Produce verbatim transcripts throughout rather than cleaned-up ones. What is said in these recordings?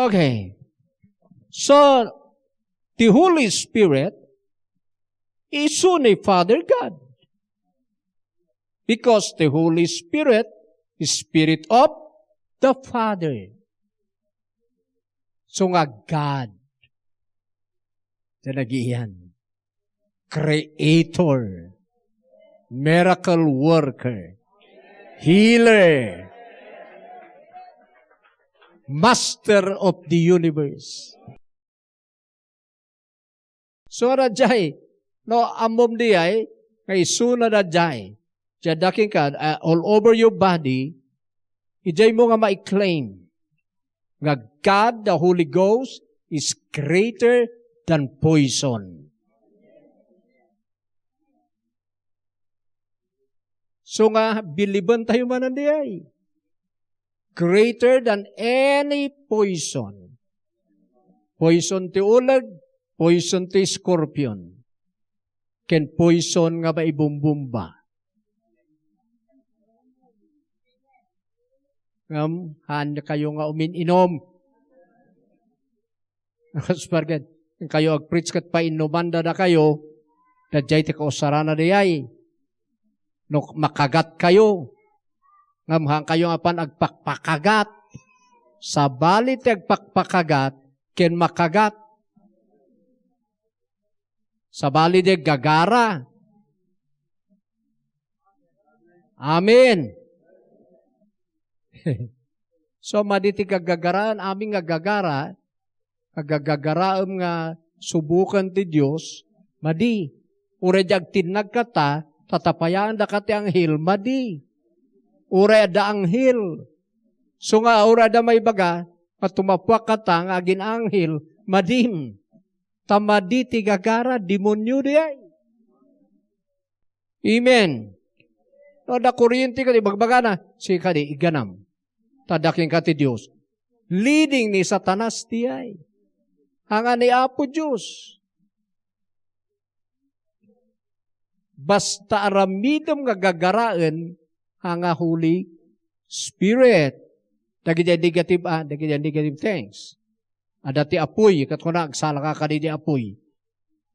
Okay. So, the Holy Spirit is only Father God. Because the Holy Spirit is Spirit of the Father. So nga God, ta nagiyan. Creator, miracle worker, healer, master of the universe. So, adda jay, no, ammom diay, nga isuna da jay. Diay adda kenka, uh, all over your body, idiay mo nga ma-claim nga God, the Holy Ghost, is greater than poison. So nga, bilibentayo manen diay. Greater than any poison. Poison ti uleg, poison ti scorpion, ken poison nga maibumbumba. Ngem, haan kayo nga umin-inom. Kas bargen, kayo agpreach ket painuman da dakayo, daydiay ti kausarana diay. No makagat kayo, ngem haan kayo nga pan agpakpakagat. Sabali ti agpakpakagat ken makagat. Sabali ti aggagara. Amen. So, madi ti gaggagaraem, amin nga aggagara, aggagagaraem nga suboken ti Dios, madi. Uray di agtinnag kata, tatapayaendaka ti anghel, madi. Uray adda anghel. So nga, uray adda maibaga, nga tumapuak kata nga agin-anghel, madim. Ta madi ti gagara, demonio diay. Amen. No, adda kuryente ket ibagbagana, "Sika di, igganam. Ta adda kenka ti Dios." Leading ni Satanas diay. Haan nga ni Apo Dios. Basta aramidem nga gagaraen, haan nga Holy Spirit. Dagiti negative, ah, dagiti negative things. Adda ti apuy, ket kuna, agsalaka kadi ti apuy.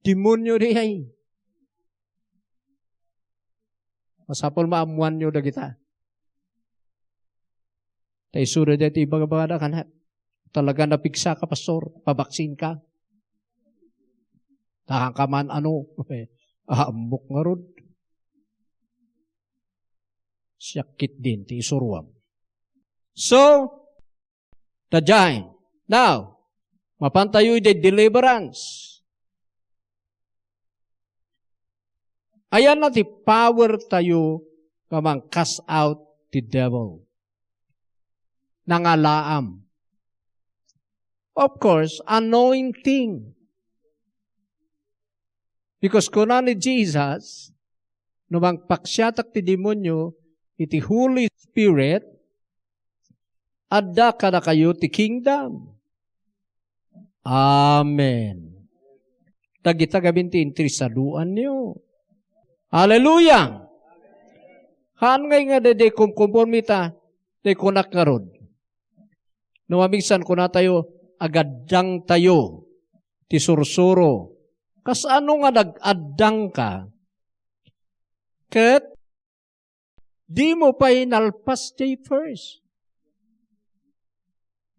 Demonio diay. Masapul maammoanyo dagita. Ta isu dayta ti ibagabagada kaniak. Talaga napigsaka, pastor, pabaksinka. Tahanka man, ano, ammok ngarud. Siak ketdin ti isuruam. So, Daydiay. Now, mapantayo idiay deliverance. Ayanna ti power tayo nga mang-cast out ti devil. Nangalaam. Of course, anointing. Because kuna ni Jesus, "No mangpaksiatak ti demonio iti Holy Spirit, adda kadakayo ti kingdom." Amen. Dagita ngamin ti interesadoanyo. Hallelujah! Haan ngay nga daydiay kumkumporme ta, daydiay kunak ngarud. No mamingsan, kunatayo, agaddangtayo ti sursuro. Kasano nga nag-addangka ket dimo pay nalpas jay first?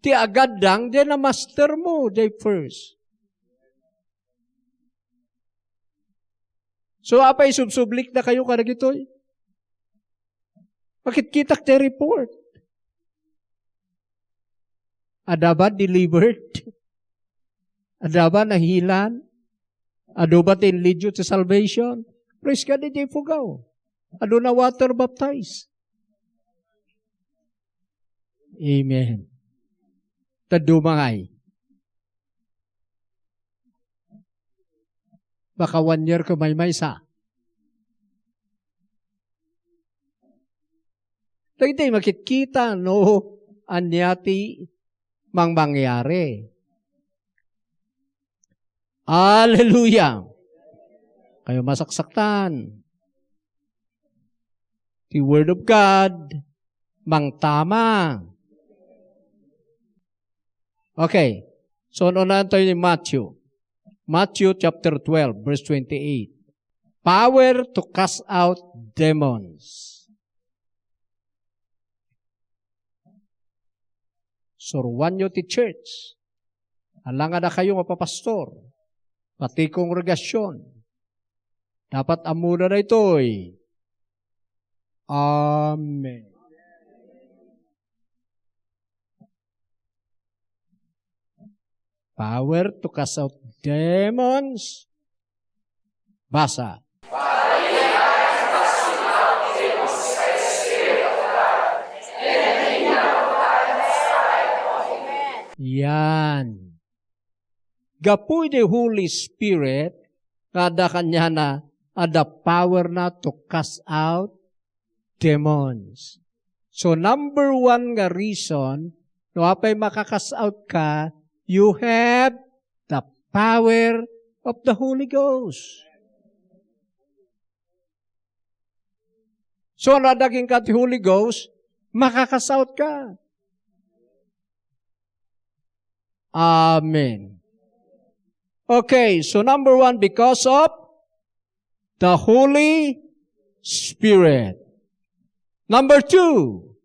Ti agaddang, jay namaster mo, jay first. So, apay subsublikdakayo kadagitoy? Makitkitak ti report. Adda ba delivered? Adda ba nahealan? Adu ba ti inlead-yo ti salvation? Praise God, idiay ipugaw. Adu na water baptize. Amen. Tadumangay. Baka one year ko maymaysa. Dagiti makitkita no ania ti mangmangyari. Hallelujah! Kayo masaksaktan. The Word of God, mangtama. Okay. So, unahan tayo ni Matthew. Matthew chapter twelve, verse twenty-eight. Power to cast out demons. Suroanyo ti church. Alangan a kayo nga papastor. Pati kongregasyon. Dapat ammona daytoy. Amen. Power to cast out demons. Basa. Yan. Gapu iti Holy Spirit, nga adda kaniana, adda power na to cast out demons. So, number one nga reason, no apay makakast out ka, you have the power of the Holy Ghost. So, no adda kenka ti Holy Ghost, makakast out ka. Amen. Okay, so number one, because of the Holy Spirit. Number two,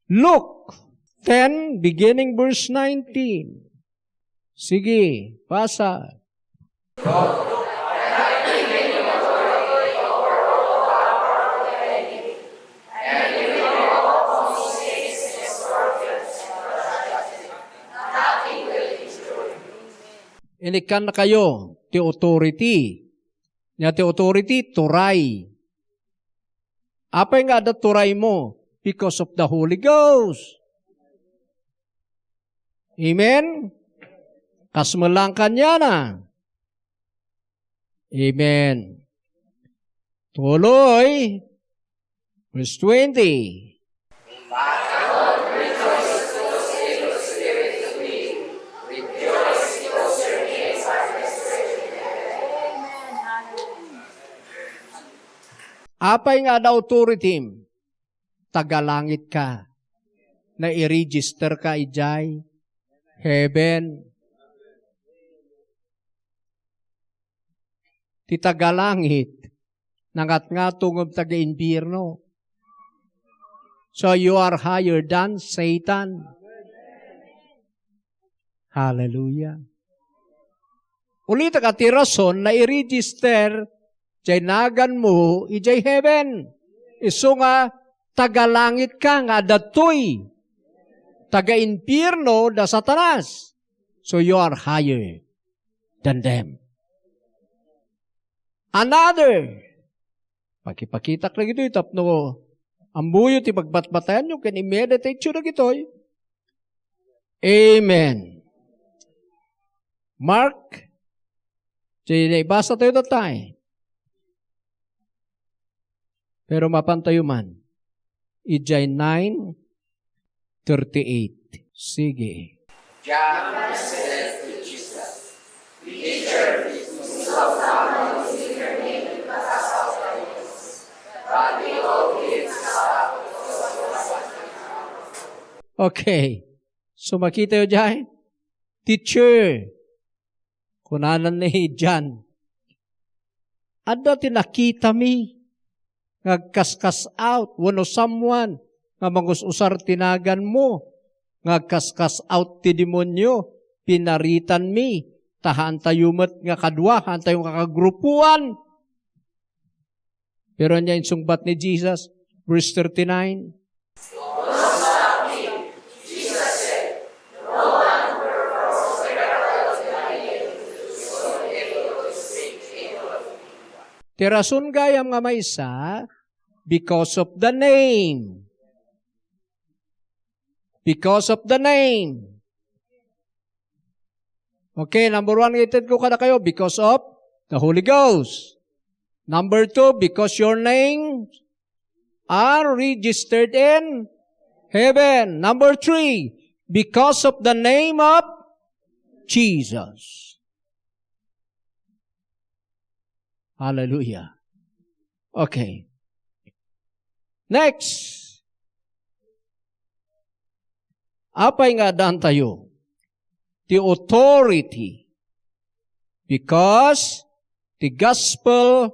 Luke ten, beginning verse nineteen. Sige, basa. Inikkan na kayo ti authority. Nia ti authority, turay. Apay nga adda turaymo? Because of the Holy Ghost. Amen? Kas met laeng kaniana. Amen. Tuloy. Verse twenty. Apay nga adda authority? Tagalangit ka. Nairegister ka idiay heaven. Ti tagalangit, nangatngato ngem taga-impierno. So you are higher than Satan. Hallelujah. Ulitek a ti rason, nairegister jay naganmo idiay heaven. Isu nga tagalangit ka nga adda toy. Taga-impierno da Satanas. So you are higher than them. Another. Pakipakitak dagitoy tapno ammoyo ti pagbatbatayanyo ken i-meditate-yo dagitoy. Amen. Mark, ti naibasa tayo datay. Pero mapan tayo man. Idiay nine thirty-eight. Sige. John said to Jesus, "Teacher, we saw someone using your name to cast out demons, but we all believe it's not because of what he did." Okay. So, makita yo diay? Teacher, kunana ni John, "Adda ti nakitami nga agkaskas out, wenno someone nga mangus-usar ti naganmo nga agkaskas out ti demonio, pinaritanmi, ta haantayo met nga kadua, haantayo nga kagrupoan." Pero ania insungbat ni Jesus? Verse thirty-nine. Ti rason gayam nga maysa, because of the name. Because of the name. Okay, number one, itedko kadakayo, because of the Holy Ghost. Number two, because your names are registered in heaven. Number three, because of the name of Jesus. Hallelujah. Okay. Next. Apay nga addaantayo? ti authority. Because ti gospel,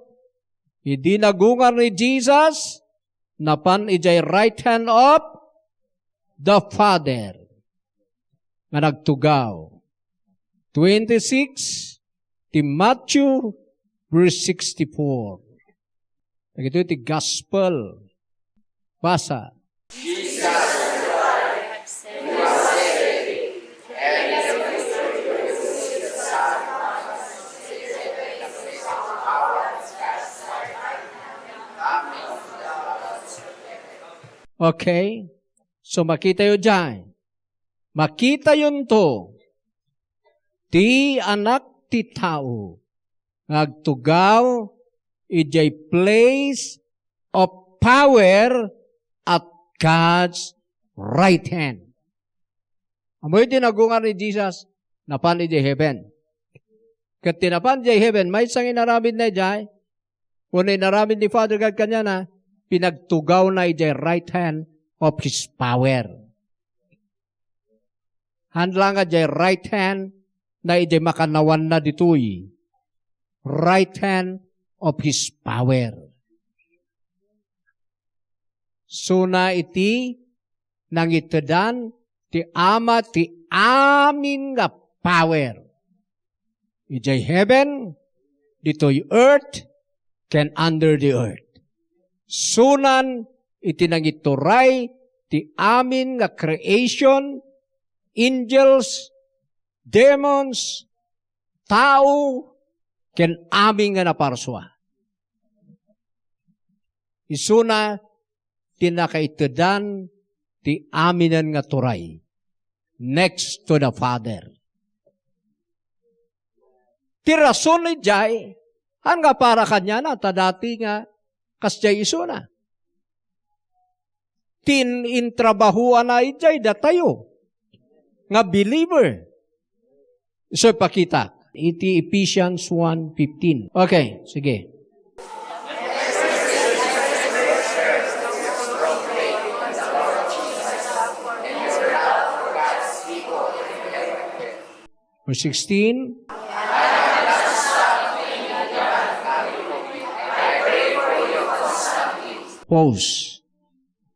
idi nagungar ni Jesus, napan idiay right hand of the Father nga nagtugaw. Twenty-six, ti Matthew, verse sixty-four. Dagitoy ti gospel. Basa. Okay. So, makitayo diay. Makitayonto ti Anak ti Tao nga agtugaw idiay place of power at God's right hand. Ammoyo ti nagungar ni Jesus, napan idiay heaven. Ket ti napan idiay heaven, maysa nga inaramidna idiay, wenno inaramid ni Father God kaniana, pinagtugawna idiay right hand of His power. Haan la nga diay right hand na idiay makannawanna ditoy. Right hand of His power. Suna iti nangitedan ti Ama ti amin nga power. Idiay heaven, ditoy earth, ken under the earth. Sunan iti nangituray ti amin nga creation, angels, demons, tao, ken amin nga naparsua. Isuna ti nakaitedan ti aminen nga turay, next to the Father. Ti rason idiay, haan nga para kaniana, ta dati nga kasdiay isuna. Ti in-, intrabahoanna idiay datayo nga believer. So, ipakita iti Ephesians one fifteen. Okay, sige. Verse sixteen. Pause.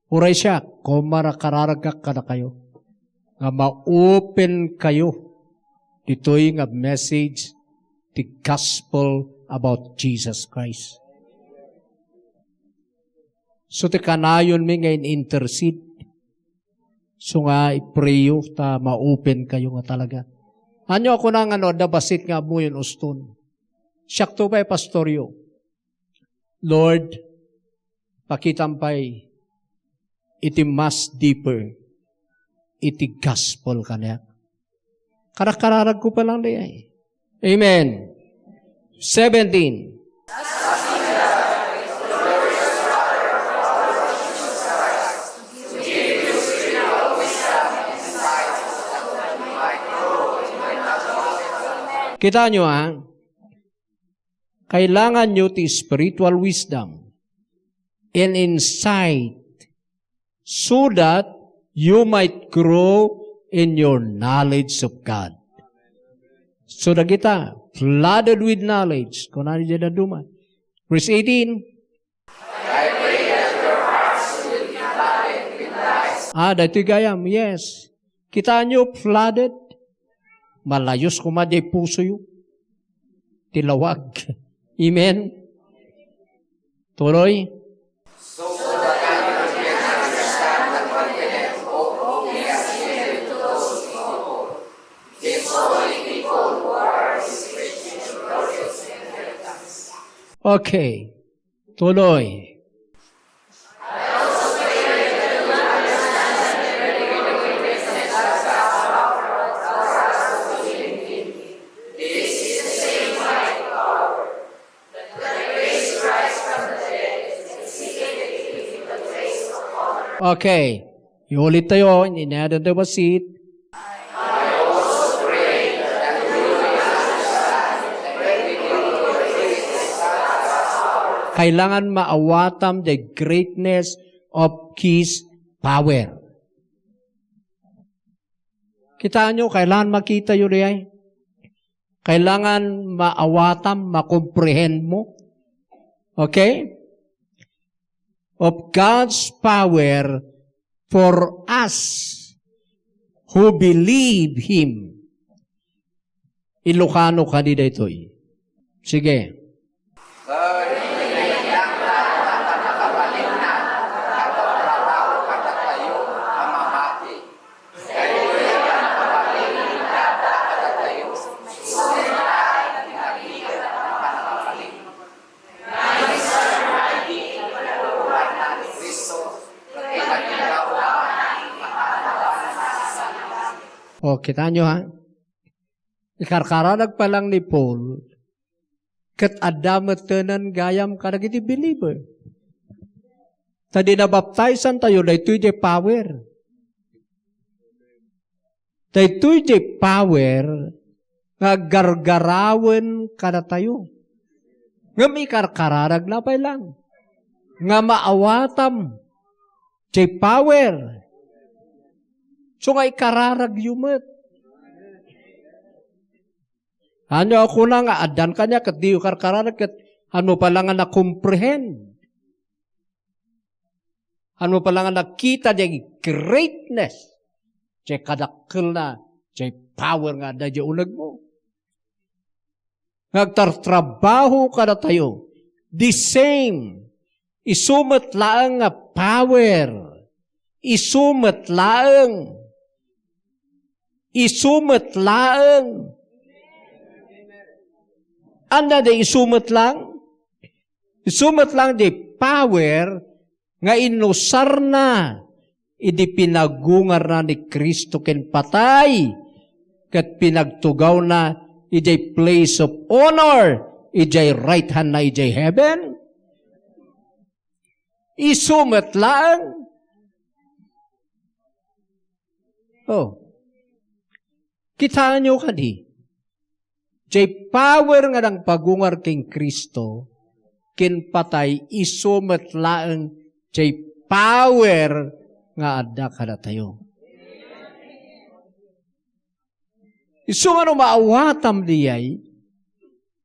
Uray siak, kumara kararagak kadakayo, nga ma-open kayo ditoy nga message ti gospel about Jesus Christ. So, ti kanayonmi nga in-intercede, so nga i-pray-yo ta ma-open kayo nga talaga. Ania a kuna nga no adda bassit nga ammoyon uston? Siakto pay pastoryo. Lord, pakitam pay iti mas deeper iti gospel kaniak. Karakkararagko pa lang diay. Amen. Seventeen. Kitaenyo, a, kailanganyo ti spiritual wisdom and insight so that you might grow in your knowledge of God. So, dagita, flooded with knowledge. Kunana diay dadduma. Verse eighteen. Ah, daytoy gayam, yes. Kitaenyo, flooded. Malayus koma diay pusoyo. Ti lawag. Amen. Tuloy. Okay. Tuloy. Okay. Iulit tayo, in another verse. Kailangan maawatam the greatness of His power. Kitaenyo, kailangan makitayo diay. Kailangan maawatam, makomprehend mo. Okay? Of God's power for us who believe Him. Ilocano kadi daytoy. Sige. O, kitaenyo, ha? Ikarkaradag pa lang ni Paul, ket adda met tenen gayam kadagiti believer. Ta idi nabaptisantayo, daytoy diay power. Daytoy diay power nga aggargarawen kadatayo. Ngem ikarkararagna pay lang nga maawatam diay power. So nga ikararagyo met. Ania a kuna nga addan kaniak ket diyo karkararag ket ania pay lang nga nakomprehend. Ania pay lang nga nakita diay greatness, diay kadakkelna, diay power nga adda diay unegmo. Nga agtartrabaho kadatayo, the same, isu met laeng nga power, isu met laeng, isu met laeng. Ania diay isu met laeng? Isu met laeng diay power nga inusarna idi pinagungarna ni Cristo ken patay, ket pinagtugawna idiay place of honor, idiay right hand na idiay heaven. Isu met laeng. Oh. Kitaenyo kadi? Diay power nga nangpagungar ken Cristo, ken patay, isu met laeng diay power nga adda kadatayo. Isu nga no maawatam diay,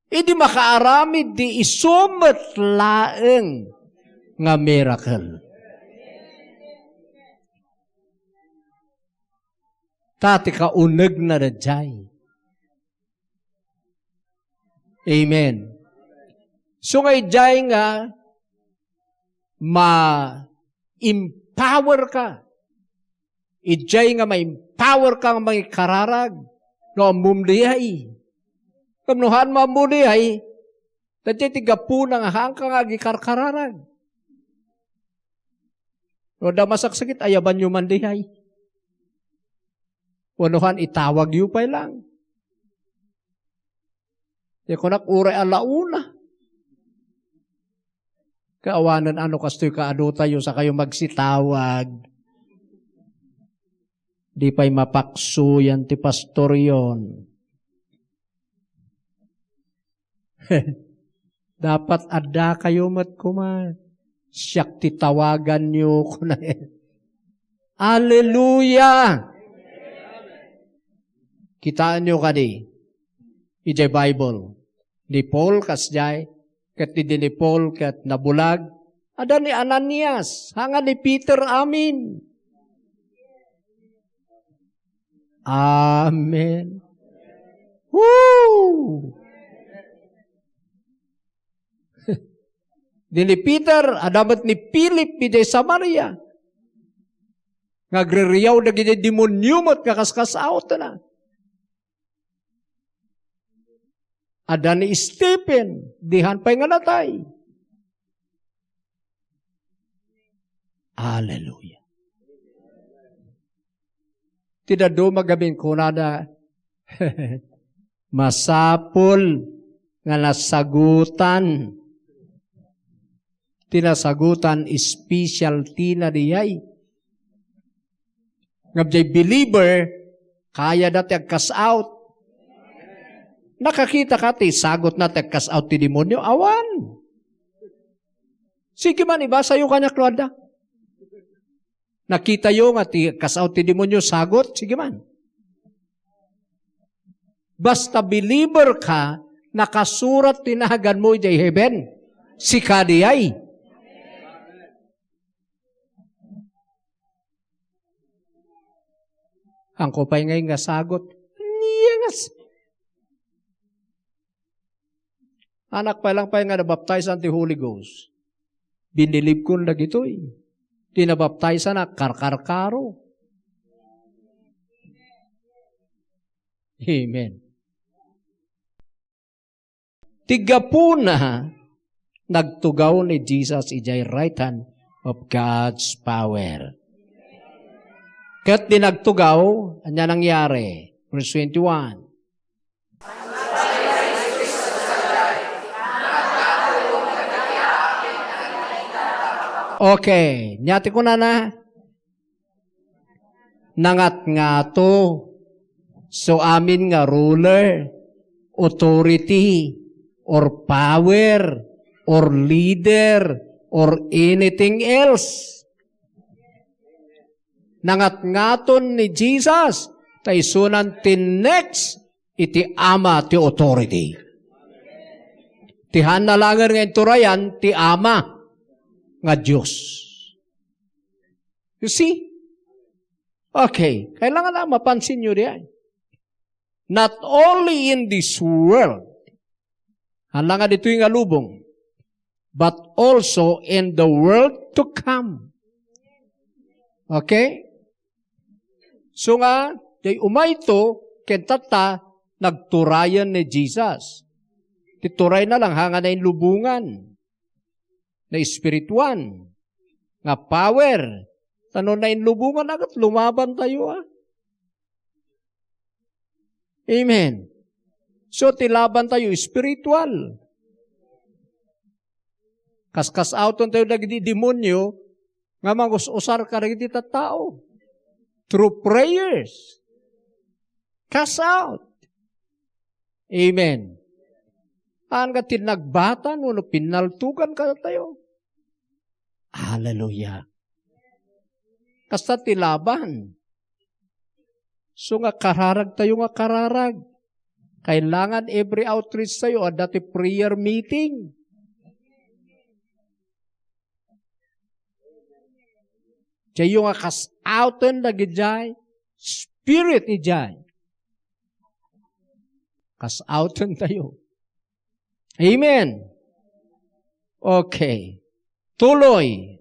idi makaaramid ti isu met laeng nga miracle. Ta ti kaunegna daydiay. Amen. So nga idiay nga ma-empower ka. Idiay nga ma-empower ka nga mangikararag. No ammom diay. Ngem no haan mo ammo diay, daydiay ti gapuna nga haanka nga agikarkararag. No adda masaksakit, ayabanyo man diay. Wenno haan, itawagyo pay lang. Ti kunak, uray a launa. Kaawanen ano kastoy kaadotayo, sakayo magsitawag. Di pay mapaksuyan ti pastoryon. Dapat addakayo met koma. Siak ti tawaganyo, kuna. Alleluia! Kitaenyo kadi, idiay Bible, ni Paul kasdiay, ket idi ni Paul ket nabulag, adda ni Ananias, haan nga ni Peter amin. Amen. Woo! Idi ni Peter, adda met ni Philip idiay Samaria. Nga agririaw dagiti demonio met nga kaskasautna. Adda ni Stephen, dihan pay nga natay. Hallelujah. Ti dadduma gamin kunada, masapul nga nasagutan. Ti nasagutan, specialty na diay. Nga diay believer, kayada ti agcast out. Nakakita ka ti sagutna ti agcast out ti demonio? Awan. Sige man, ibasayo kaniak no adda. Nakitayo nga ti agcast out ti demonio, sagut? Sige man. Basta believer ka, nakasurat ti naganmo idiay heaven. Sika diay. Haanko pay ngay nga sagut. Ania nga s-, anak pay lang pay nga nabaptizan ti Holy Ghost. Binilibkon dagitoy. Ti nabaptizan a karkarkaro. Amen. Ti gapuna, nagtugaw ni Jesus idiay right hand of God's power. Ket di nagtugaw, ania nangyari? Verse twenty-one. Okay, nia ti kunana? Nangatngato. So, amin nga ruler, authority, or power, or leader, or anything else. Nangatngaton ni Jesus, ta isunan ti next iti Ama ti authority. Ti haanna laengen nga inturayan, ti Ama nga Dios. You see? Okay, kailangan na mapansin nyo diyan. Not only in this world, hala nga ditoy nga lubong, but also in the world to come. Okay? So nga, jay umayto, ken tatta, nagturayan ni Jesus. Ti turayna lang, ha, nga nainlubongan. Na espirituan, nga power. Ta no nainlubongan a ket lumaban tayo, ah. Amen. So, ti laban tayo, spiritual. Kas-kas-outon tayo dagiti demonyo nga mangus-usar kadagiti tattao. Through prayers. Cast out. Amen. Haan nga ti nagbatan wenno pinnaltogan kadatayo. Hallelujah. Kasta ti laban. So nga kararag tayo nga kararag. Kailangan every outreach tayo, adda ti prayer meeting. Diyo nga cast outen dagijay spirit ijay. Cast outen tayo. Amen. Okay. Tuloy.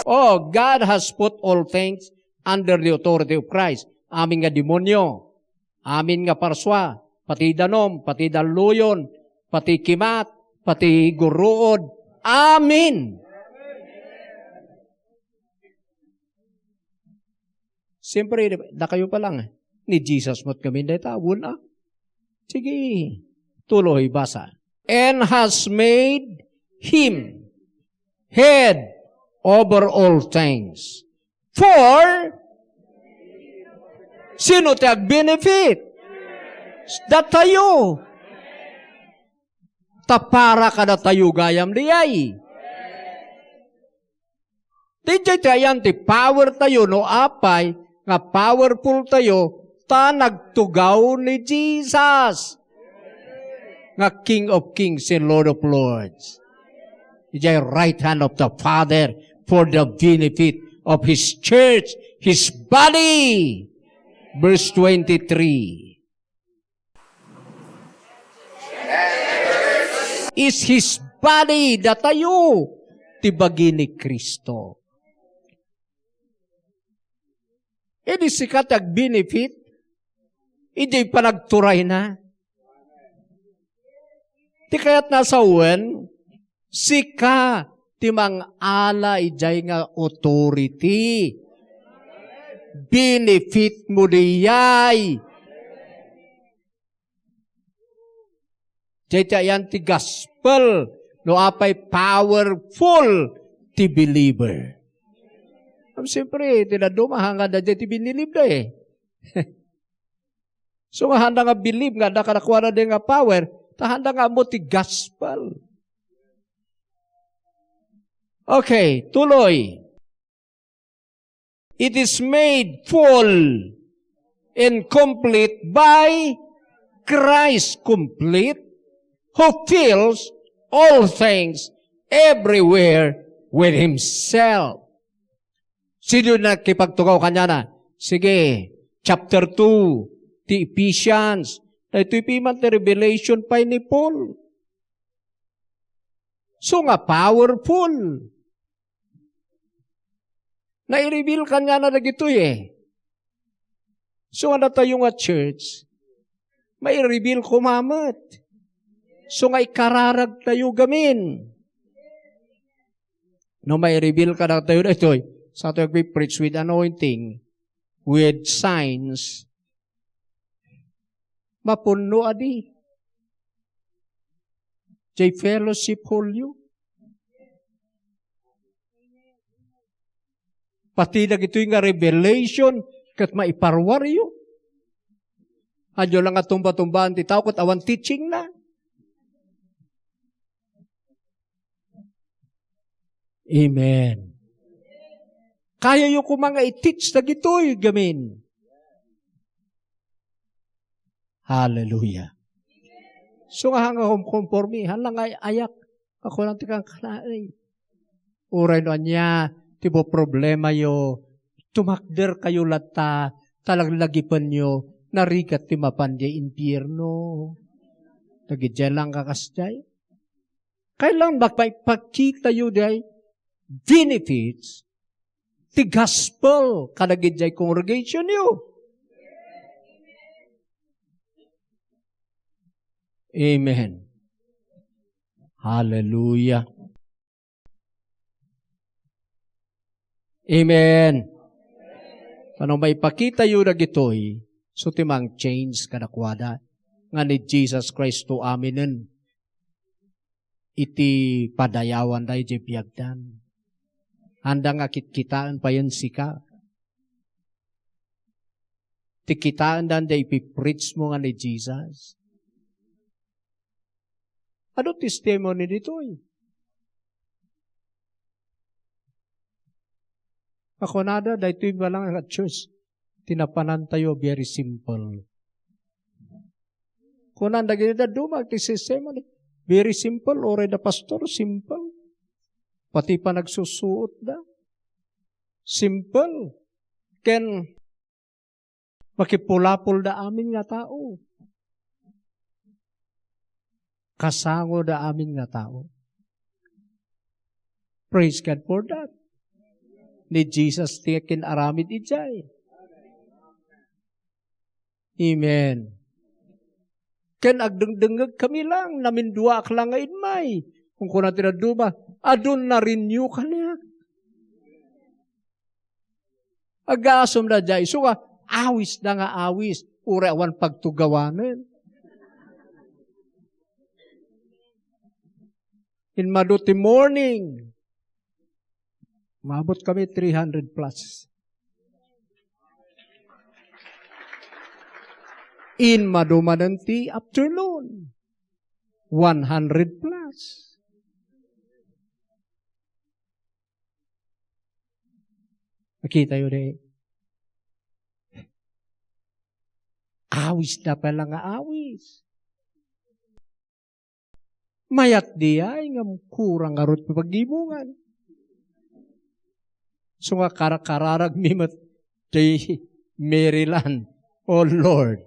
Oh, God has put all things under the authority of Christ. Amin nga demonyo, amin nga parsua, pati danum, pati dalluyon, pati kimat, pati guruod. Amin. Siyempre, dakayo pa lang, eh. Ni Jesus met ngamin dayta, wen a. Sige, tuloy, basa. And has made him head over all things. For, sino ti agbenefit? Datayo. Ta para kadatayo gayam diay. Daydiay ti ayan ti power tayo no apay nga powerful tayo ta nagtugaw ni Jesus nga King of Kings and Lord of Lords. Idiay right hand of the Father for the benefit of His church, His body. Verse twenty-three. Is His body, datayo ti bagi ni Cristo. Idi sika ti agbenefit, idi panagturayna. Ti kayatna a sawen, sika ti mangala idiay nga authority. Benefit mo diay. Diay ti ayan ti gospel, no apay powerful ti believer. Ngem siyempre, ti dadduma, hanganda diay ti binilib da eh. So nga handa nga bilib nga adda kadakuada diay nga power, ta handa nga ammo ti gospel. Okay, tuloy. It is made full and complete by Christ complete, who fills all things everywhere with himself. Sino nakipagtugaw kaniana? Sige, chapter two, ti Ephesians. Daytoy piman ti Revelation pay ni Paul. So nga powerful. Naireveal kaniana dagitoy eh. So nga datayo nga church, maireveal koma met. So nga ikararag tayo gamin. No maireveal kadatayo daytoy, sa tayo preach with anointing, with signs, mapunno adi. Jay fellowship hallyo. Pati dagitoy nga revelation ket maiparuaryo. Adyo lang nga tumba-tumbaan ti tao ket awan teaching na. Amen. Kayayo koma nga i-teach dagitoy gamin. Hallelujah. So nga hanga hom-, konforme, hala nga ayak, ako lang ti kankanaay. Uray no ania, ti problemayo, tumakder kayo latta, talaglagipenyo, narigat ti mapan diay impierno. Dagiti lang kakasdiay. Kailangan magpaipakitayo diay benefits ti gospel kadagiti congregation yo. Amen. Hallelujah. Amen. Kano maipakitayo dagitoy, so ti mang-change kadakuada nga ni Jesus Cristo aminen iti padayawanda idiay biagdan. Anda nga kitkitaen payen sika. Ti kitaendan da ipipreach mo nga ni Jesus. Adu testimony ditoy. Akunada, daytoy balang nga church, ti napanantayo very simple. Kunan dagiti dadduma ti testimony, very simple, uray da pastor, simple. Pati panagsusuotda, simple. Ken makipulapolda amin nga tao. Kasangoda amin nga tao. Praise God for that. Ni Jesus ti kin-aramid idiay. Amen. Ken agdengdengngeg kami lang, naminduaak lang nga immay. Kun kuna ti dadduma, "Adun na renew kaniak." Agasomda diay, so nga, awisda nga awis, uray awan pagtugawanen. Inmadu ti morning, maabot kami three hundred plus. Inmadu manen ti afternoon, one hundred plus. Nakitayo di. Awisda pay lang nga awis. Mayat diay ngem kurang ngarud ti paggimongan. So nga karakararag mi met ti Maryland. Oh Lord.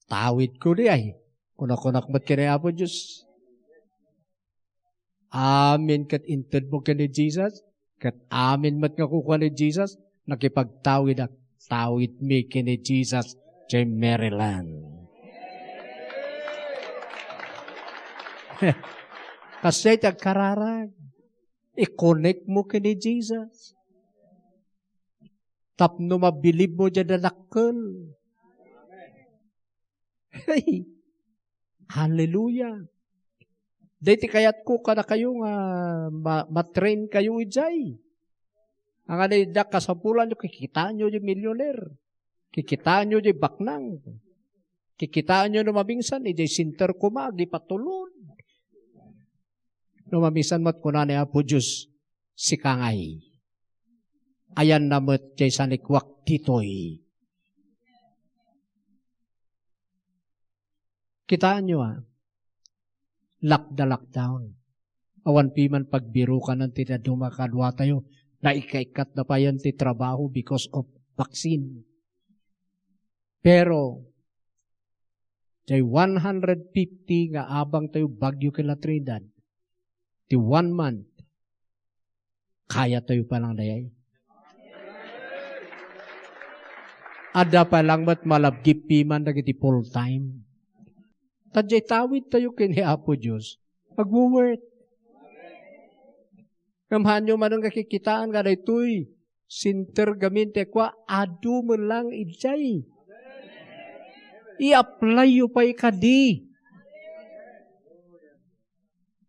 Tawidko diay. Kunakunak met ken ni Apo Dios. Amin ket intedmo ken ni Jesus, ket amin met nga kukua ni Jesus, nakipagtawidak, tawidmi ken ni Jesus, diay Maryland. Kasdiay ti agkararag, i-connect mo ken ni Jesus. Tapno mabilibmo diay dakkel. Hey! Hallelujah! Daytoy kayatko kadakayo nga ma-, ma-train kayo idiay. Ania nga adda kasapulanyo, kikitaenyo diay millionaire. Kikitaenyo diay baknang. Kikitaenyo no mabingsan, idiay center koma, agipatulod. No mamisan met, kuna ni Apo Dios, "Sika ngay. Ayanna met jay sanikuak ditoy." Kitaenyo, a, lakda lockdown. Awan piman pagbirukanan ti dadduma kaduatayo. Naikkaikkat na payen ti trabaho because of vaccine. Pero, jay one hundred fifty nga abangtayo bagyo ken La Trinidad, ti one month, kayatayo pa lang dayay. Adda pa lang met malabgip piman dagiti full time. Ta jay tawidtayo ken ni Apo Dios, agwo-work. Ngem haanyo manen nga kikitaan nga daytoy center gamin ti kua, adu met lang idiay. I-apply-yo pay kadi.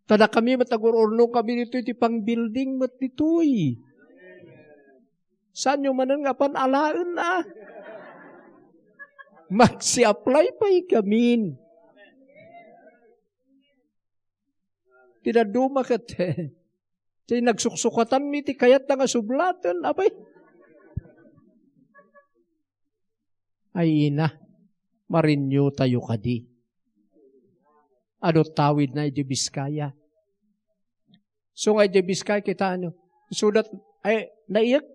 Ta dakami met agur-urnongkami ditoy ti pang-building met ditoy. Saanyo manen nga apan alaen, a? Magsi-apply pay gamin. Ti dadduma ket, ti nagsuksukatanmi ti kayatna nga sublaten, apay. Ay ina, ma-renew-tayo kadi. Adu tawidna idiay Biskaya. So nga idiay Biskaya, kitaenyo, isuda, ay, naiyek.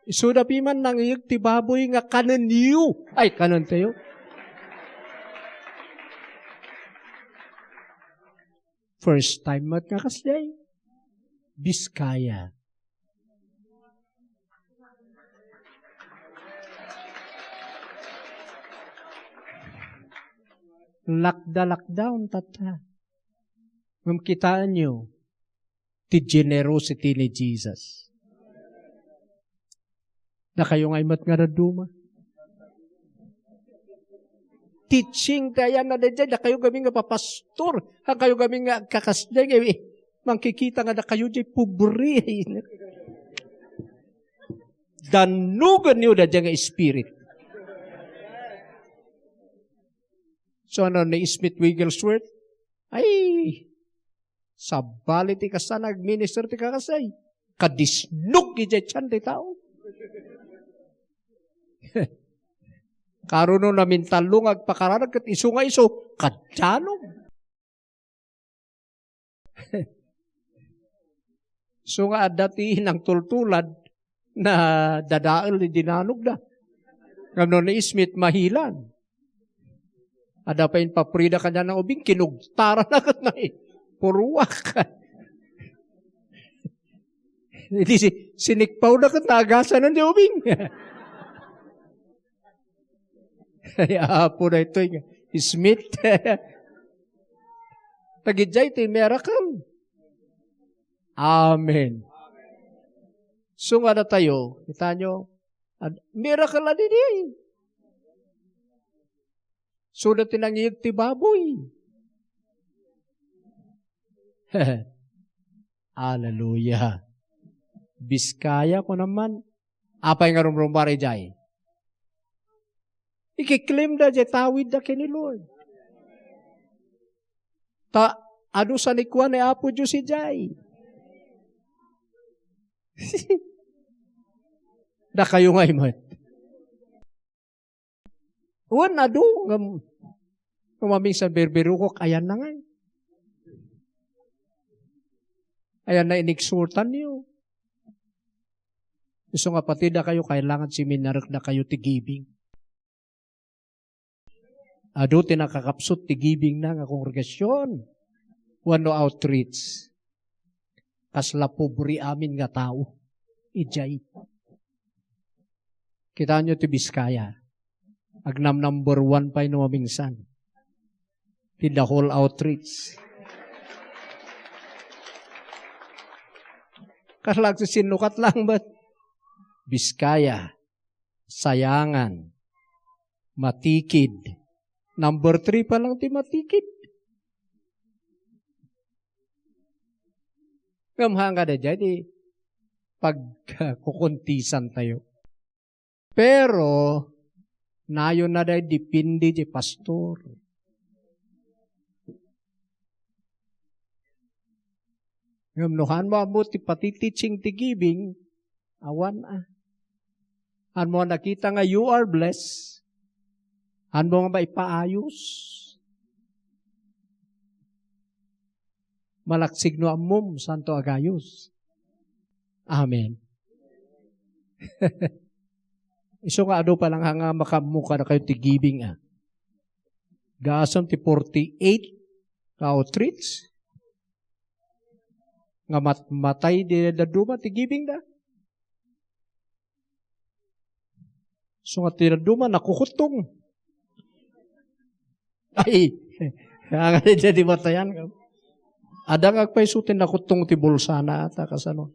Isuda piman nangieg ti baboy nga kanenyo. Ay, kanentayo. First time met nga kasdiay. Biskaya. Lakda lockdown, tatta. Ngem kitaenyo, ti generosity ni Jesus. Dakayo ngay met nga dadduma. Teaching ti ayanna daydiay, dakayo gamin nga papastor, dakayo gamin nga agkakasdiay, nga, eh, mangkikita nga dakayo jay pobre. Dannugenyo daydiay nga spirit. So, ano ni Smith Wigglesworth? Ay, sabali ti kasta nga agminister ti kakasdiay. Kadisnog idiay tian ti tao. Karon no namintallo nga agpakaralag ket isu nga isu, kadianom. Isu nga adda ti nangtultulad, nadadael idi nanogda. Ngem no ni Smith, mahilan. Adda pay impaprida kaniana nga ubing, kinugtarana ket naipuruak. Idi si-, sinikpawda ket naagasanen ti ubing. Ay, apo daytoy nga Smith. Dagidiay ti miracle. Amen. So nga datayo, kitaenyo, ad-, miracle a didi. So, dati nangieg ti baboy. Hallelujah. Biskaya, kunam man. Apay nga rumrummuar idiay? Ikiklaimda idiay tawidda ken ni Lord. Ta, adu sanikuan ni Apo Dios idiay. Dakayo ngay met. Wen, adu, ngem, ngem maminsan birbirokok, ayanna ngay. Ayanna inigsultanyo. Isu nga pati dakayo, kailangan seminarekdakayo ti giving. Adu ti nakakapsut ti giving na nga kongregasyon wenno outreach. Kasla pobre amin nga tao idiay. Kitaenyo ti Biskaya. Agnam number one pay no maminsan. Ti the whole outreach. Kasla agsisinnukat lang met. Biskaya, Sayangan, Matikid. Number three pa lang ti Matikid. Ngem haan nga daydiay ti pagkukuntisantayo. Pero, nayon na day depende ti pastor. Ngem no haanmo ammo ti pati teaching ti giving, awan a. Haanmo a nakita nga you are blessed. Haanmo nga maipaayos. Malaksid no ammom, santo a gayos. Amen. Isu nga adu pa lang nga makaammo kadakayo ti giving, a. Gasam ti forty-eight ka outreach nga mat-, matay di dadduma ti giving da. So nga ti dadduma, nakukuttong. Ay, ang di matayan. Adda nga agpayso ti nakuttong ti bulsana, ta kasano.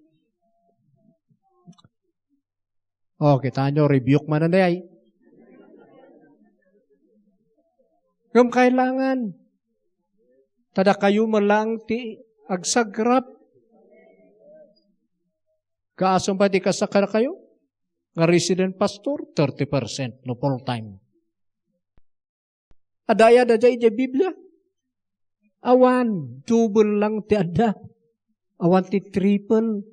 O, kitaenyo, rebuke man na ay. Ngem kailangan, ta dakayo met lang ti agsagrap. Kaasam pay ti kasta kadakayo? Nga resident pastor, thirty percent no full time. Adda aya daydiay idiay Biblia? Awan, double lang ti adda. Awan ti triple.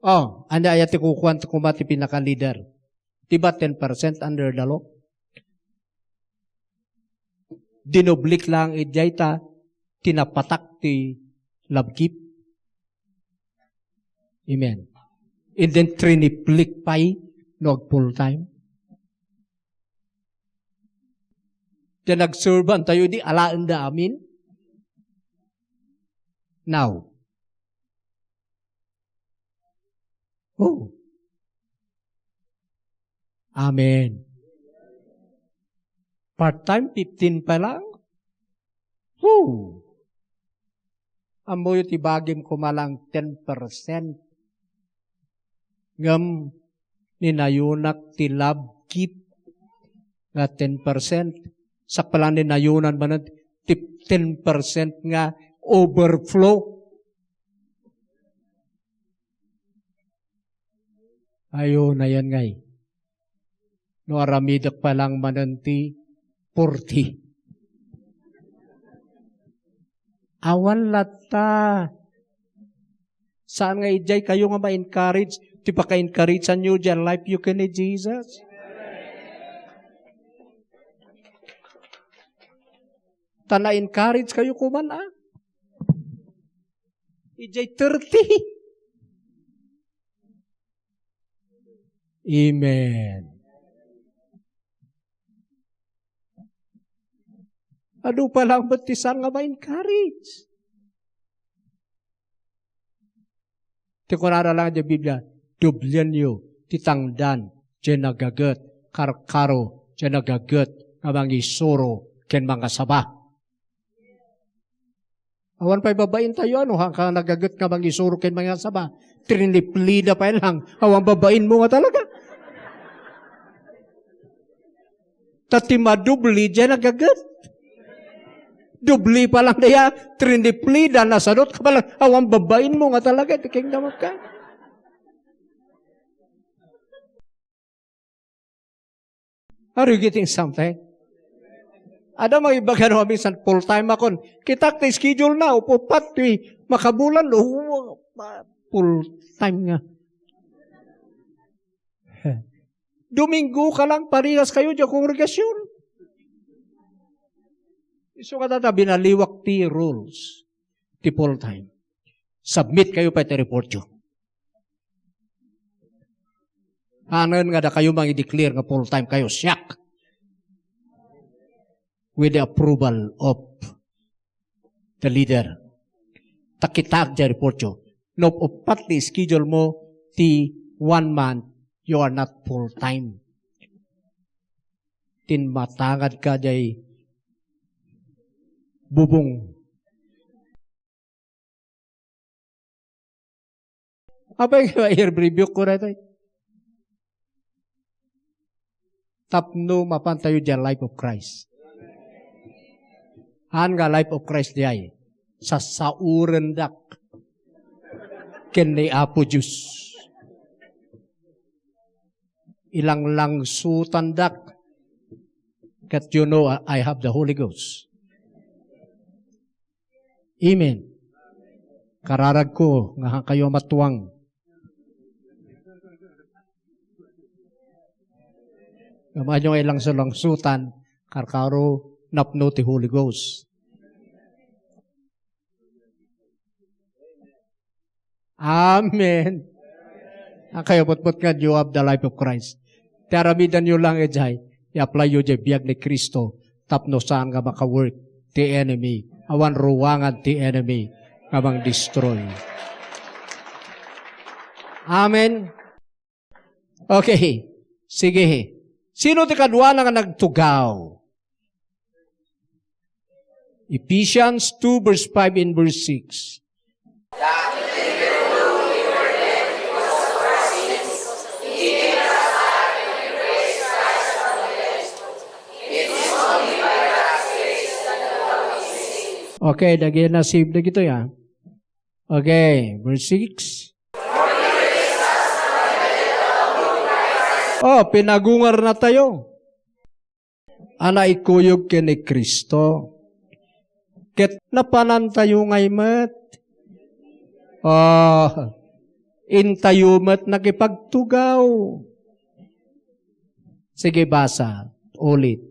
O, ania aya ti kukuan koma ti pinaka-leader? Di ba ten percent under the law? Dinublik lang idiay ta tinapatak ti love gift. Amen. And then triniplik pay no ag full time. Diay nagserban tayo, di alaen da amin. Now. Oh. Amen. Part-time, fifteen pa lang. Whew! Ammoyo ti bagim koma lang ten percent. Ngem ninayonak ti love gift nga ten percent. Sakbay lang ninayonan manen ti ten percent nga overflow. Ayo, nayan ngay. No aramidek pa lang manen ti forty. Awan latta. Saan nga idiay kayo nga ma-encourage? Ti paka-encouragean yo diay life yo ken ni Jesus. Ta na-encourage kayo kuman, a. Idiay thirty. Amen. Adu pa lang met ti saan nga ma-encourage? Ti kunana lang diay Biblia, "Doblianyo ti tangdan diay nagaget, karkaro diay nagaget nga mangisuro ken mangasaba." Awan pay babain tayo, ano, ha, ka nagaget nga mangisuro ken mangasaba. Triniplida pay lang. Awan babain mo nga talaga. Ta ti madubli diay nagaget. Dubli pa lang diay, triniplida, nasadot ka pa lang. Awan babain mo nga talaga, the kingdom of God. Are you getting something? Adda mangibaga no, minsan full time akon. Kitak ti schedule na, upat ti makabulan, o, full time nga. Domingo ka lang, parehas kayo diay kongregasyon. Isu nga data, binaliwak ti rules ti full time. Submit kayo pay ti report yo. Anen nga dakayo mangi-declare nga full time kayo, siak. With the approval of the leader. Ta kitaak diay report yo. No, upat ti schedule mo, ti one month, you are not full time. Tinmatangad ka diay bubong. Apay nga i-rebuke ko daytoy? Tapno mapan tayo diay life of Christ. Haan nga life of Christ diay, sasaorendak ken ni Apo Dios. Ilanglangsutandak. Ket you know, I have the Holy Ghost. Amen. Kararagko nga kayo a matuang. Ngem ania nga ilangsulangsutan, karkaro napno ti Holy Ghost. Amen. Ang kayo, butbut nga, you have the life of Christ. Ti aramidanyo lang idiay, i-apply yo diay biag ni Cristo, tapno saan nga maka-work ti enemy. Awan ruangan ti enemy nga mang-destroy. Amen. Okay. Sige. Sino ti kaduana nga nagtugaw? Ephesians two verse five and verse six. Okay, dagiti a-save dagitoy, ah. Okay, verse six. Oh, pinagungarna tayo. A naikuyog ken ni Cristo. Ket napanantayo ngay met. Ah, intayo met nakipagtugaw. Sige, basa. Ulit.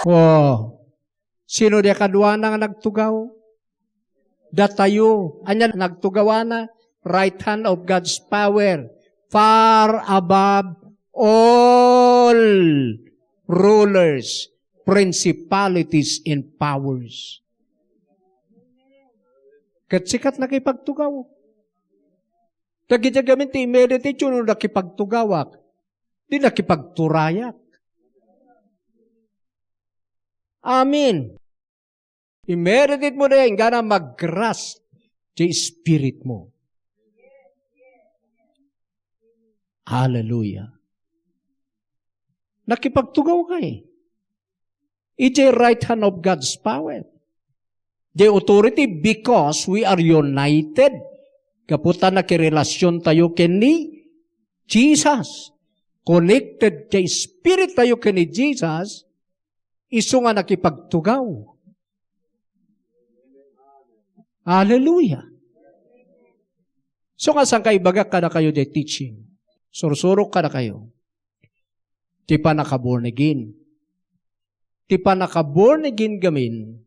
Oh. Sino di a kaduana nga nagtugaw? Datayo. Ania nagtugawana? Right hand of God's power, far above all rulers, principalities, and powers. Ket sika ti nakipagtugaw. Dagiti gamin ti i-meditate yo no nakipagtugawak, di nakipagturayak. Amen. I-meditate mo na yan, gana mag-grasp ti spirit mo. Hallelujah. Nakipagtugaw ka eh. Iti right hand of God's power. The authority because we are united. Kaputan nakirelasyon tayo ken ni Jesus. Connected ti spirit tayo ken ni Jesus. Isu nga nakipagtugaw. Hallelujah. So nga saan kaibagak kadakayo di teaching? Sursurok kadakayo. Ti panaka-born again. Ti panaka-born again gamin,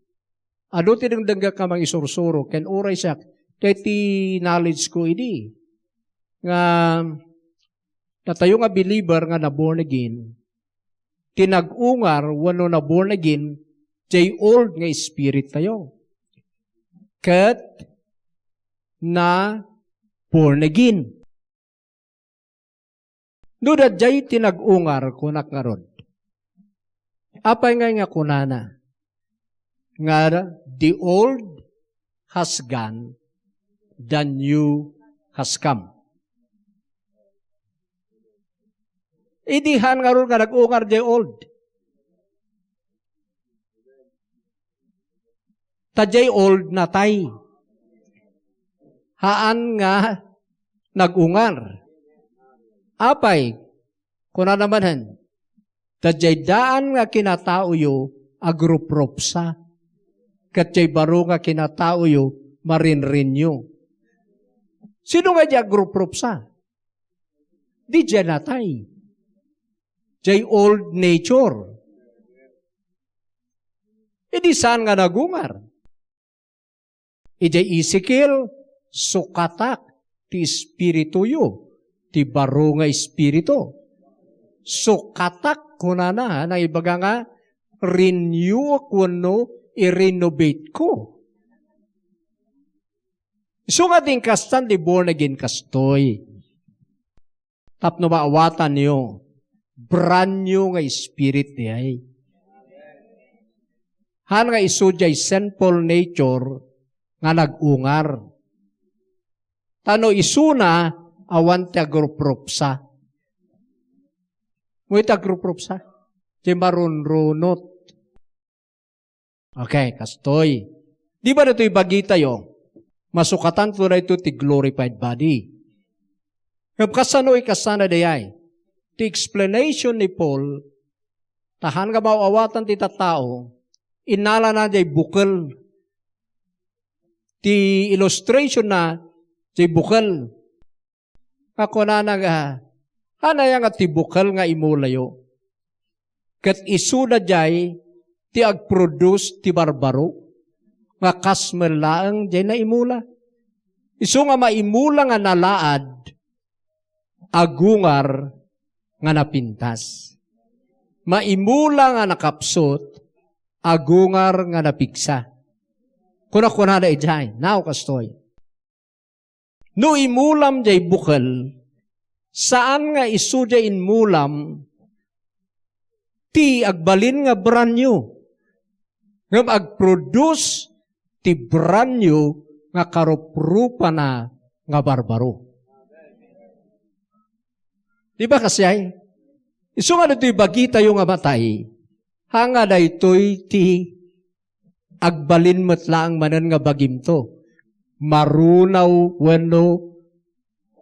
adu ti dengdengngek nga mangisursuro, ken uray siak, daytoy knowledge ko idi, nga datayo nga believer nga na-born again, ti nag-ungar wenno na-born again, diay old nga spirit tayo. Ket na-born again. No, daydiay ti nag-ungar, kunak ngarud. Apay ngay nga kunana? Nga, "The old has gone, the new has come." Idi haan ngarud nga nag-ungar diay old. Ta diay old natay. Haan nga nag-ungar. Apay, kunana manen, ta diay daan nga kinataoyo, agruprupsa. Ket diay baro nga kinataoyo, marinrinyo. Sino nga diay agruprupsa? Di diay natay. Diay old nature. Idi saan nga nagungar? Idiay Ezekiel, "Sukatak ti espirituyo, ti baro nga espiritu." Sukatak, kunana, naibaga nga, renew wenno i-renovate ko. Isu nga diay kastan ti born again kastoy. Tapno maawatanyo, brand new nga spirit diay. Haan nga isu diay sinful nature nga nag-ungar. Ta no isuna, awan ti agruprupsa. Mo iti agruprupsa? Ti marunrunot. Okay, kastoy. Di ba ditoy bagitayo? Masukatanto daytoy ti glorified body. Ngem kasano ikasana dayay? Ti explanation ni Paul, ta haan nga maaw-awatan ti tattao, innalana jay bukel. Ti illustration na, jay bukel. Nga kunana nga, "Haan aya nga ti bukel nga imulayo? Ket isu daydiay ti agproduce ti barbaro, nga kas met laeng jay naimula." Isu nga maimula nga nalaad, agungar nga napintas. Maimula nga nakapsut, agungar nga napigsa. Kuna-kunada idiay, naw kastoy. No imulam jay bukel, saan nga isu jay inmulam ti agbalin nga brand new, ngem agproduce ti brand new nga karuprupana nga barbaro. Di ba kasdiay? Isu nga ditoy bagitayo nga matay, haan nga daytoy ti agbalin met laeng manen nga bagimto. Marunaw wenno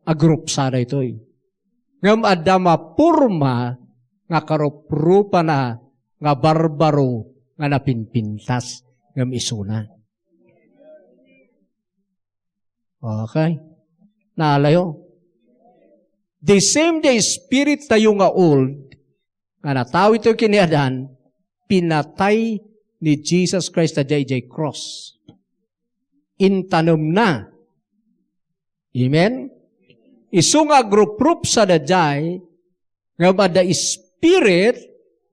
agrupsa daytoy. Ngem adda maporma nga karuprupana nga barbaro nga napinpintas ngem isuna. Okay. Naalayo? The same day spirit tayo nga old, nga natawid tayo ken ni Adan, pinatay ni Jesus Christ a jay, jay cross. Intanemna. Amen? Isu nga agruprup sa daydiay, nga adda spirit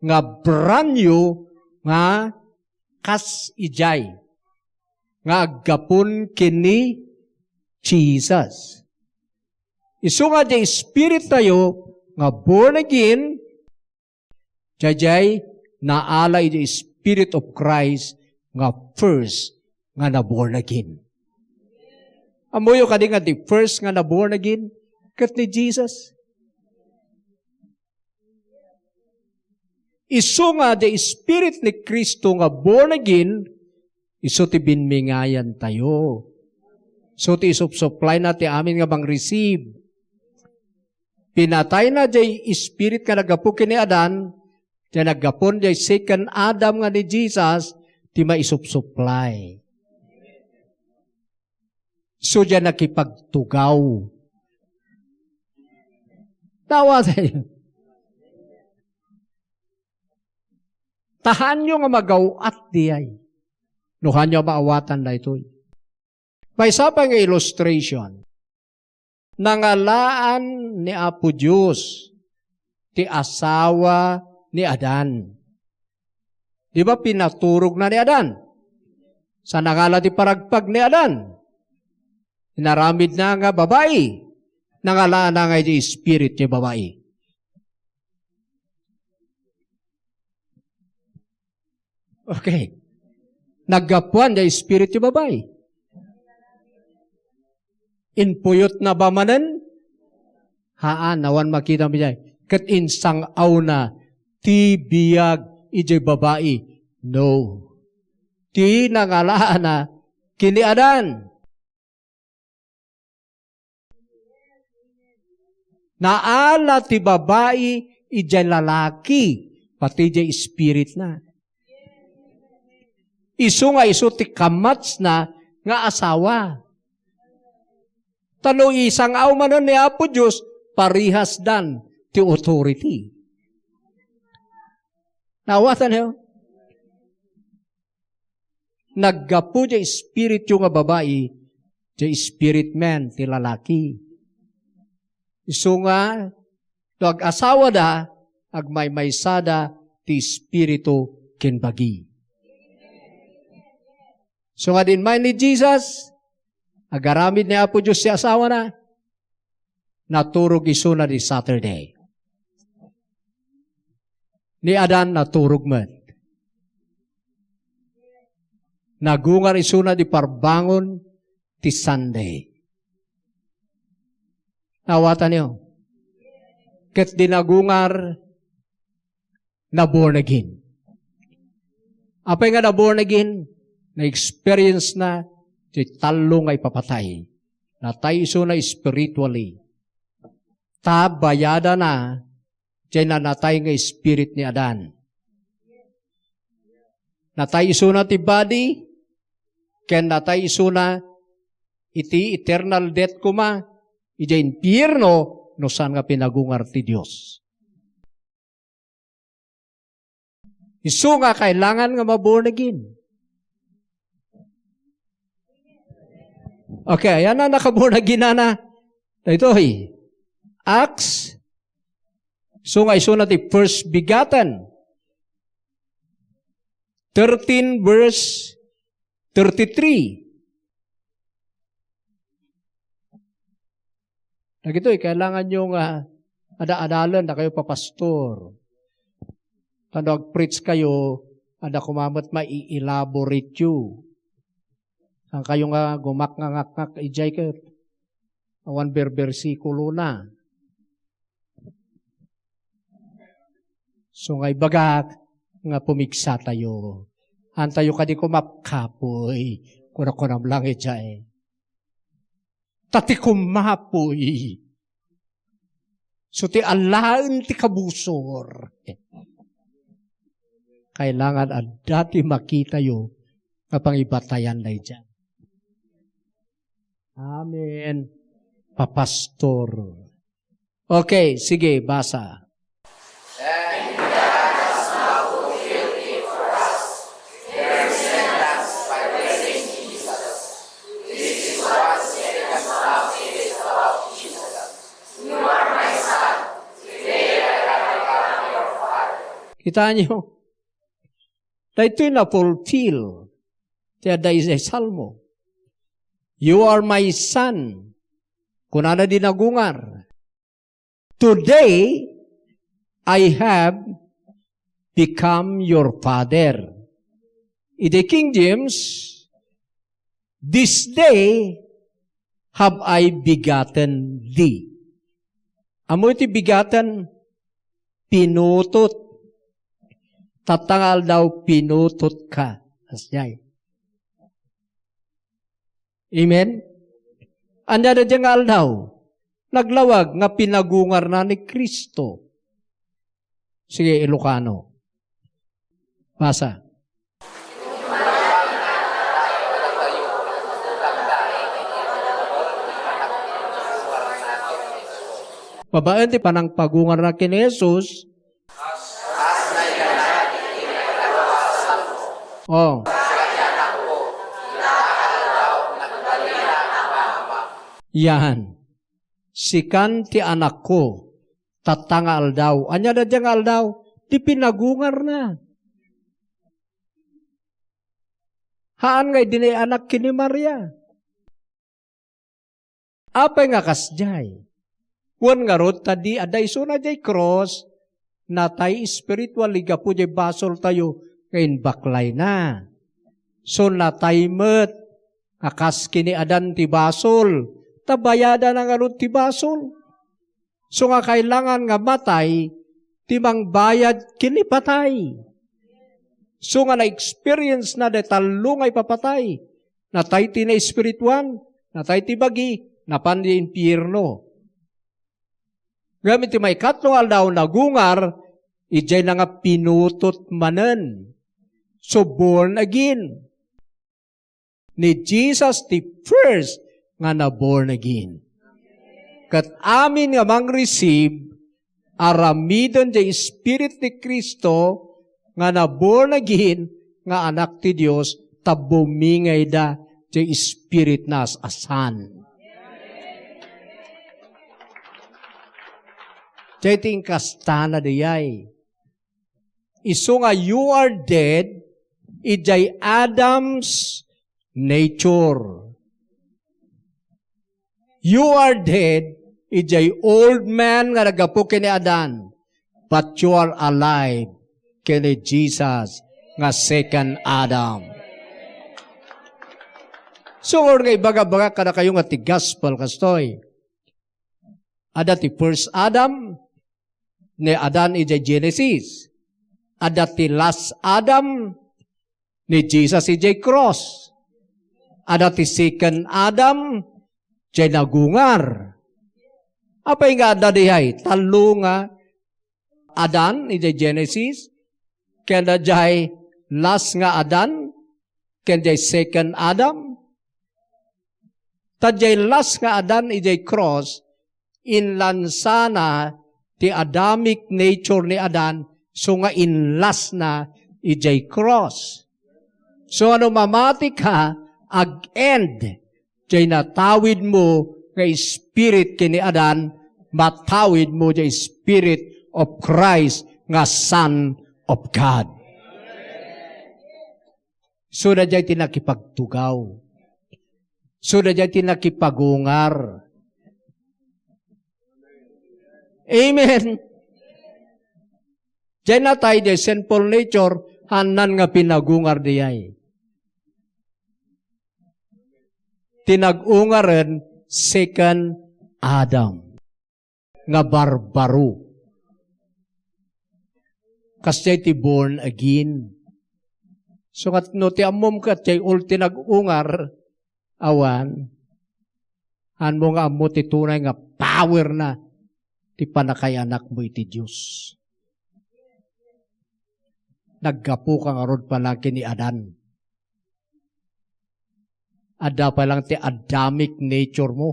nga brand new nga kas idiay, nga aggapun ken ni Jesus. Isu nga di spirit tayo nga born again, jay, jay naala iti Spirit of Christ nga first nga na-born again. Ammoyo kadi nga di first nga na-born again? Ket ni Jesus. Isu nga di Spirit ni Cristo nga born again, isu ti binmingayan tayo. Isu ti isupsuplay na ti amin nga mang-receive. Pinatay na jay spirit nga naggapu ken ni Adan, jay naggapu jay second Adam nga ni Jesus, ti maisupsuplay. So, diay nakipagtugaw. Tawa tayo. Tahanyo nga magaw-at diay. No hanyo maawatan daytoy. Maysa pay nga illustration. Nangalaan ni Apo Dios ti asawa ni Adan. Di ba pinaturog na ni Adan? Sa nangala ti paragpag ni Adan? Inaramid na nga babai. Nangalaan na nga iti spirit ti babai. Okay. Naggapuan da spirit ti babai. Inpuyot na ba manen? Haan, awan makita mi jay. Ket insang-aw na ti biag ijay babai. No. Ti nangalaana ken ni Adan. Naala ti babai idiay lalaki, pati idiay spiritna. Isu nga isu ti kamatsna nga asawa. Ta no isang-aw manen ni Apo Dios, parehasdan ti authority. Naawatan niyo? Naggapu diay spirityo nga babai, diay spirit man ti lalaki. Isu nga, no ag-asawada, agmaymaysada ti espiritu ken bagi. Isu nga diay immay ni Jesus, agaramid ni Apo Dios ti asawana, naturog isuna di Saturday. Ni Adan naturog met. Nagungar isuna di parbangon ti Sunday. Naawatan niyo? Ket di nagungar, na-born again. Apay nga na-born again? Na-experience na ti tallo nga ipapatay. Natay isuna spiritually. Ta bayadana jay nanatay nga spirit ni Adan. Natay isuna ti body, ken natay isuna iti eternal death koma, idiay impierno, no saan nga pinagungar ti Dios. Isu nga kailangan nga ma-born again. Okay, ayan na, naka-born again na na. Daytoy. Acts. So nga isu na ti first begotten. Thirteen verse thirty-three. Dagitoy, kailangan nyo nga ada-adalen, dakayo papastor. Tano ag-preach kayo, ada kumamet mai-elaborate yu. Saan kayo nga gumakngangakngak idiay ket awan berbersikulona. So nga ibagak nga pumigsa tayo. Antayo kadi kumapkapoy. Kuna-kunam lang idiay. Ta ti kumapoy. So ti alaen ti kabusor. Kailangan adda ti makitayo nga pangibatayan daydiay. Amen. Papastor. Okay, sige, basa. And God has now fulfilled it for us, their repentance by raising Jesus. This is what the second Psalm says about Jesus. You are my son, today I have become your father. Kita niyo? Daytoy na-fulfill ti adda idiay Salmo. "You are my son," kunana di nagungar. "Today, I have become your father." Idi King James, "This day have I begotten thee." Ammo iti begotten, pinutot. Tatta nga aldaw, pinutotka. Asdiay. Amen? Ania daydiay nga aldaw? Naglawag nga pinagungarna ni Cristo. Sige, Ilocano. Basa. Babaen ti panangpagungarna ken ni Jesus, Oh. Yan. "Sikan ti anakko, tatta nga aldaw." Ania daydiay nga aldaw? Ti pinagungarna. Haan nga idi naianak ken ni Maria. Apay nga kasdiay? Wen ngarud, ta idi adda isuna diay krus, natay espiritual gapu diay basoltayo nga imbaklayna. So, natay met nga kas ken ni Adan ti basol, ta bayadana ngarud ti basol. So nga kailangan nga matay ti mangbayad ken ni patay. So nga na-experience na dayta tallo nga ipapatay. Natay ti naespirituan, natay ti bagi, napan ti impierno. Ngem iti maikatlo nga aldaw, nagungar, idiay na nga pinutot manen. So, born again. Ni Jesus ti first nga na-born again. Ket amin nga mang-receive, aramiden diay Spirit ni Cristo nga na-born again nga anak ti Dios, ta bumingayda diay Spirit na a san. Diay ti inkastana diay. Isu nga you are dead idiay Adam's nature. You are dead idiay old man nga naggapu ken ni Adan, but you are alive ken ni Jesus nga second Adam. So, nga ibagabagak kadakayo nga ti gospel kastoy. Adda ti first Adam, ni Adan idiay Genesis. Adda ti last Adam ni Jesus idiay cross. Adda ti second Adam, diay nagungar. Apay nga adda diay tallo nga Adan idiay Genesis, ken diay last nga Adan, ken diay second Adam. Ta diay last nga Adan idiay cross, inlansana ti Adamic nature ni Adan, so nga inlasna idiay cross. So, ano mamati ka, ag-end jay natawidmo nga spirit ken ni Adan, matawidmo jay Spirit of Christ nga Son of God. So, daydiay ti nakipagtugaw. So, daydiay ti nakipagungar. Amen. Diay natay, diay sinful nature, haanna nga pinagungar diay. Ti nag-ungaren, second Adam nga barbaro. Kasdiay ti born again. So, kat no ti ammom ket diay ulti nag-ungar, awan, haanmo nga ammo ti tunay nga power na ti pannakaiyanakmo iti Dios. Naggapu ka ngarud pay lang ken ni Adan. Adda pay lang ti Adamic nature mo.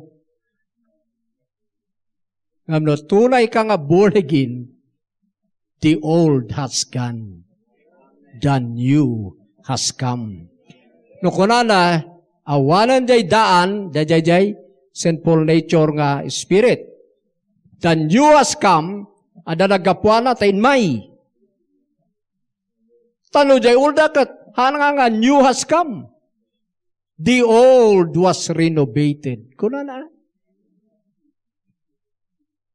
Ngem no tunay ka nga born again, the old has gone, the new has come. No kunana, awanen jay daan, jay, jay, jay, sinful nature nga spirit. The new has come, adda naggapuana ta immay. Ta no jay old a ket, haan nga, nga new has come. The old was renovated. Kunana.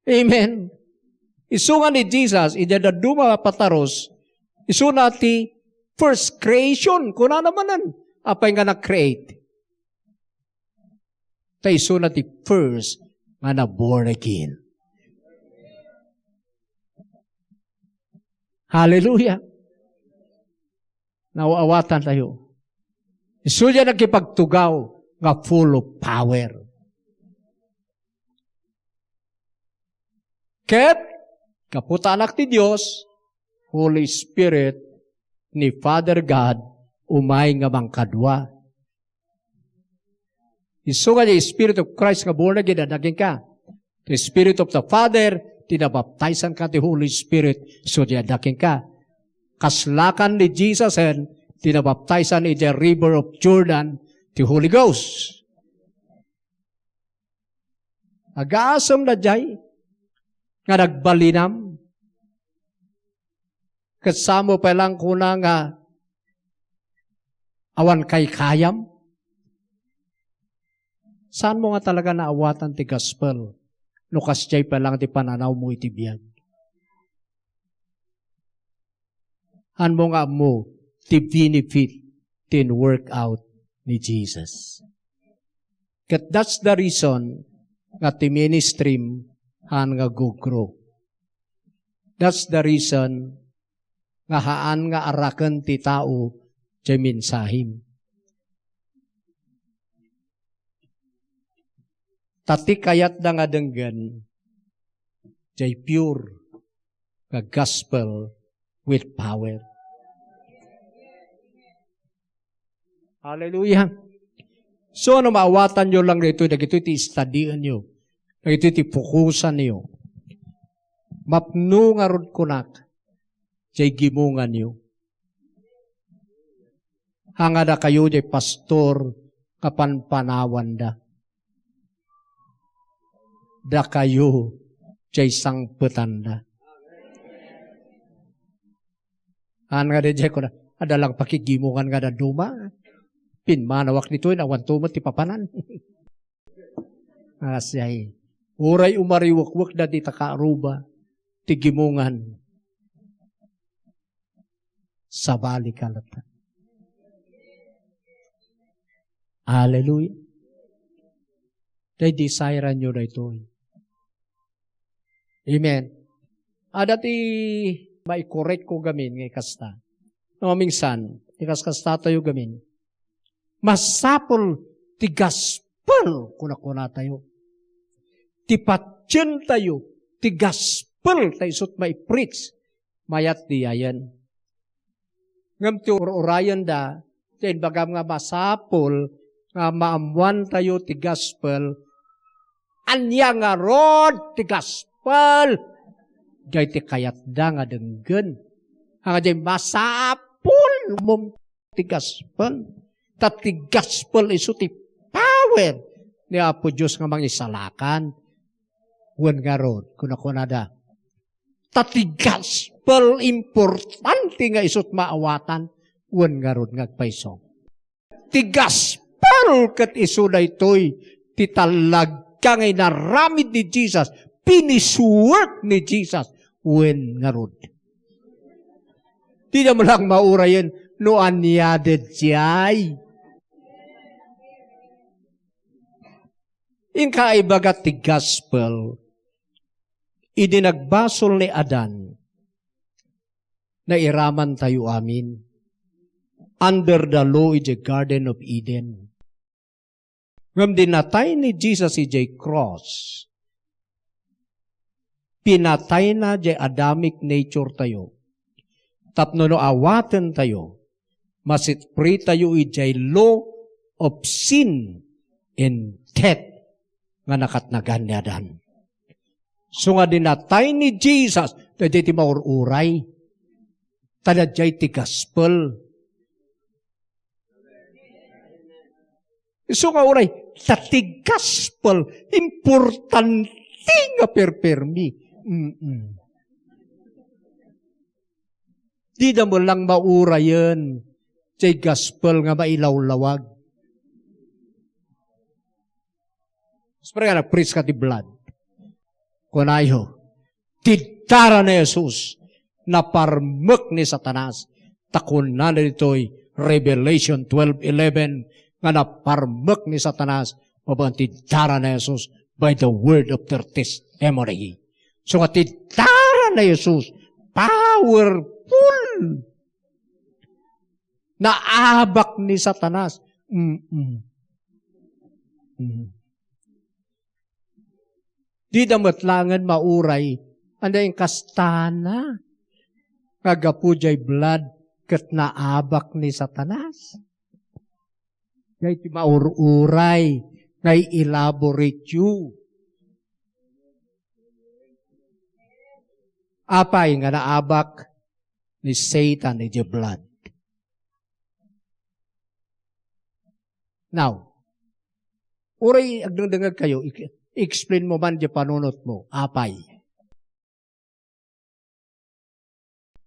Amen. Isu nga ni Jesus, iti dadduma a patarus, isuna ti first creation. Kunana manen, apay nga na-create? Ta isuna ti first nga na-born again. Hallelujah. Naaw-awatan tayo. Isu diay nakipagtugaw nga full of power. Ket, gapu ta Anak ti Dios, Holy Spirit ni Father God, umay nga mangkadua. Isu nga diay Spirit of Christ nga born again, adda kenka. The Spirit of the Father, ti nabaptaysan ka ti Holy Spirit, isu diay adda kenka. Kaslakan ni Jesusen, ti nabaptaysan idiay River of Jordan, ti Holy Ghost. Agasem daydiay nga nagbalinam. Ket samo pay lang kuna nga awan kaykayam. Saanmo nga talaga naawatan ti gospel no kasdiay pay lang ti pananawmo iti biag? Haanmo nga ammo ti benefit ti in-work out ni Jesus. Ket that's the reason nga ti ministrym haan nga gugro. That's the reason nga haan nga araken ti tao diay mensahim. Ta ti kayatda nga denggen, diay pure nga gospel with power. Hallelujah. So, no maawatanyo lang daytoy, dagitoy ti studienyo, dagitoy ti fokusanyo. Mapno ngarud kunak, diay gimonganyo. Haan nga dakayo diay pastor nga panpanawanda. Dakayo diay sangpetanda. Haan nga daydiay kuna, adda lang pakigimongan nga dadduma. Pimmanawak ditoy, awan to met ti papanan. Asay. Uray umariwekwek dagiti takaruba, ti gimongan. Sabali ka latta. Hallelujah. Diay desireanyo daytoy. Amen. Adda ti maikorekko gamin nga ikasta. No, minsan, ikaskastatayo gamin. Masapul ti gospel, kuna-kunatayo. ti patientayo, ti gaspel ta isut' maipreach, mayat diayen. Ngem ti ur-urayenda, ti imbagam nga masapul nga maammoantayo ti gaspel, ania ngarud ti gaspel? Diay ti kayatda nga denggen. Nga diay masapul mom ti gaspel. Ta ti gaspel isu ti power ni Apo Dios nga mangisalakan. Wen ngarud, kunakunada, ta ti gaspel importante nga isut' maawatan, wen ngarud nga agpayso. Ti gaspel ket isu daytoy ti talaga nga inaramid ni Jesus, finished work ni Jesus, wen ngarud. Dida met lang maurayen no ania diay. Inka ibaga ti gaspel, idi nagbasol ni Adan, nairamantayo amin under the law idiay Garden of Eden. Ngem di natay ni Jesus idiay cross, pinatayna diay Adamic nature tayo. Tapno no awatentayo, maset free tayo idiay law of sin and death nga nakatnagan ni Adan. So nga di natay ni Jesus, daydiay ti maur-uray. Ta daydiay ti gaspel. Isu nga uray, ta ti gaspel, importante nga perpermi. Mm-mm. Dida met lang maurayen, diay gaspel nga mailawlawag. Siyempre nga, nag-preach ka ti blood. Kunayo, ti dara ni Jesus, naparmek ni Satanas. Ta kunana ditoy Revelation twelve eleven, nga naparmek ni Satanas, babaen ti dara ni Jesus by the word of their testimony. So nga ti dara ni Jesus, powerful. Naabak ni Satanas. Mm-mm. Mm. Dida met laengen mauray, ania inkastana? Nga gapu diay blood ket naabak ni Satanas. Diay ti maur-uray nga i-elaborate you. Apay nga naabak ni Satan iti blood? Now, uray agdengdengngeg kayo, i-, explain mo man diay panunot mo, apay?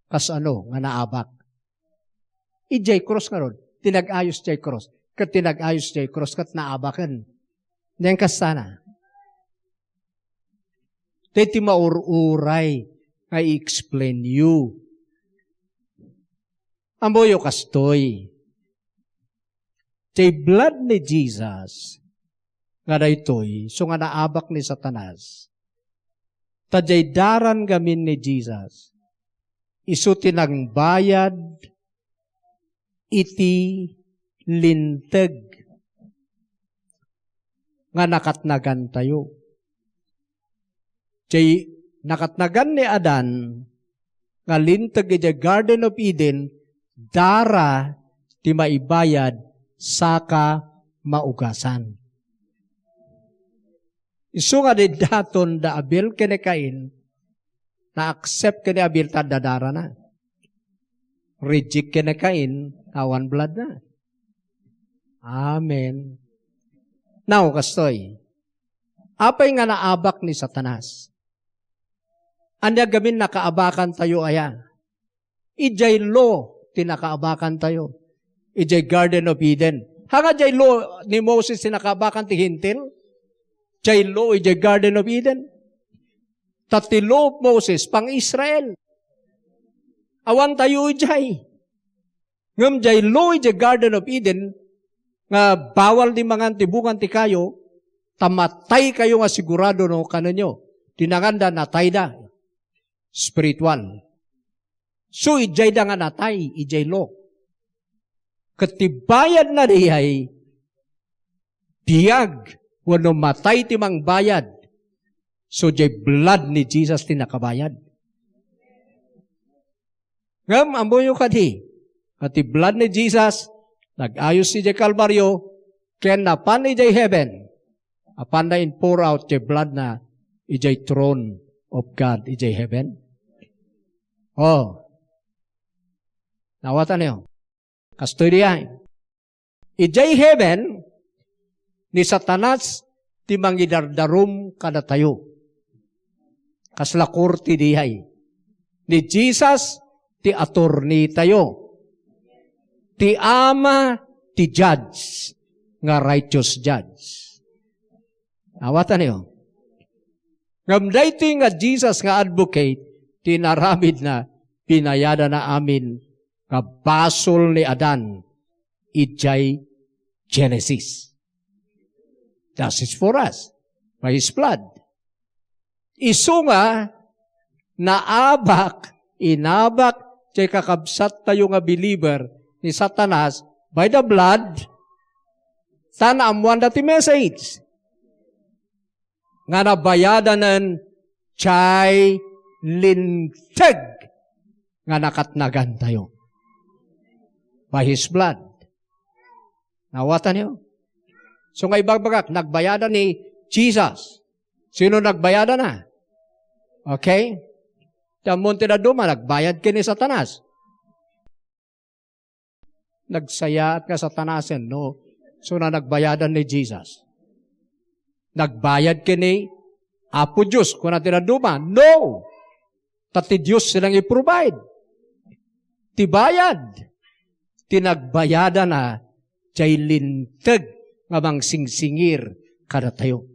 Kasano nga naabak? Idiay krus ngarud, ti nag-ayos diay krus, ket ti nag-ayos diay krus, ket naabaken. Ania inkastana? Daytoy maur-uray nga i-explain you. Ammoyo kastoy. Diay blood ni Jesus nga daytoy, isu nga naabak ni Satanas. Ta diay daran ngamin ni Jesus, isu ti nangbayad iti linteg nga nakatnagantayo. Diay nakatnagan ni Adan nga linteg idiay Garden of Eden, dara ti maibayad saka maugasan. Isu nga daydaton da Abel ken ni Cain, na-accept ken ni Abel ta adda darana. Reject ken ni Cain, awan blood na. Amen. Now, kastoy, apay nga naabak ni Satanas? Ania gamin nakaabakantayo aya? Idiay law ti nakaabakantayo. Idiay Garden of Eden. Haan nga diay law ni Moses ti nakaabakan ti Hentil? Diay law idiay Garden of Eden. Ta ti law of Moses, pang-Israel. Awantayo idiay. Ngem diay law idiay Garden of Eden, nga bawal ti mangan ti bunga ti kayo, ta mataykayo nga sigurado no kanenyo. Ti nanganda, natayda. Spiritual. So, idiayda nga natay, idiay law. Ket ti bayadna diay, biag, wenno matay ti mangbayad. So, diay blood ni Jesus ti nakabayad. Ngem, ammoyo kadi, nga ti blood ni Jesus, nag-ayos idiay Kalbario, ken napan idiay heaven. Apanna in-pour out ti blood na idiay throne of God, idiay heaven. Oh. Naawatan niyo? Kastoy diay. Idiay heaven, ni Satanas ti mangidardarum kadatayo. Kasla korte diay. Ni Jesus ti attorney tayo. Ti Ama ti judge, nga righteous judge. Awatan niyo. Ngem daytoy nga Jesus nga advocate, ti inaramidna, binayadana amin nga basol ni Adan idiay Genesis. That is for us, by His blood. Isu nga, naabak, inabak, diay kakabsattayo nga believer ni Satanas by the blood, ta naammoanda ti message nga nabayadanen diay linteg nga nakatnagantayo. By His blood. Naawatan niyo? So nga ibagbagak, nagbayadan ni Jesus. Sino nagbayadana? Okay? Ti ammon ti dadduma, nagbayad ken ni Satanas. Nagsayaat nga Satanasen, no? So na nagbayadan ni Jesus. Nagbayad ken ni Apo Dios, kuna ti dadduma. No! Ta ti Dios ti nang-i-provide. Ti bayad. Ti nagbayadana, diay linteg nga mangsingsingir kadatayo.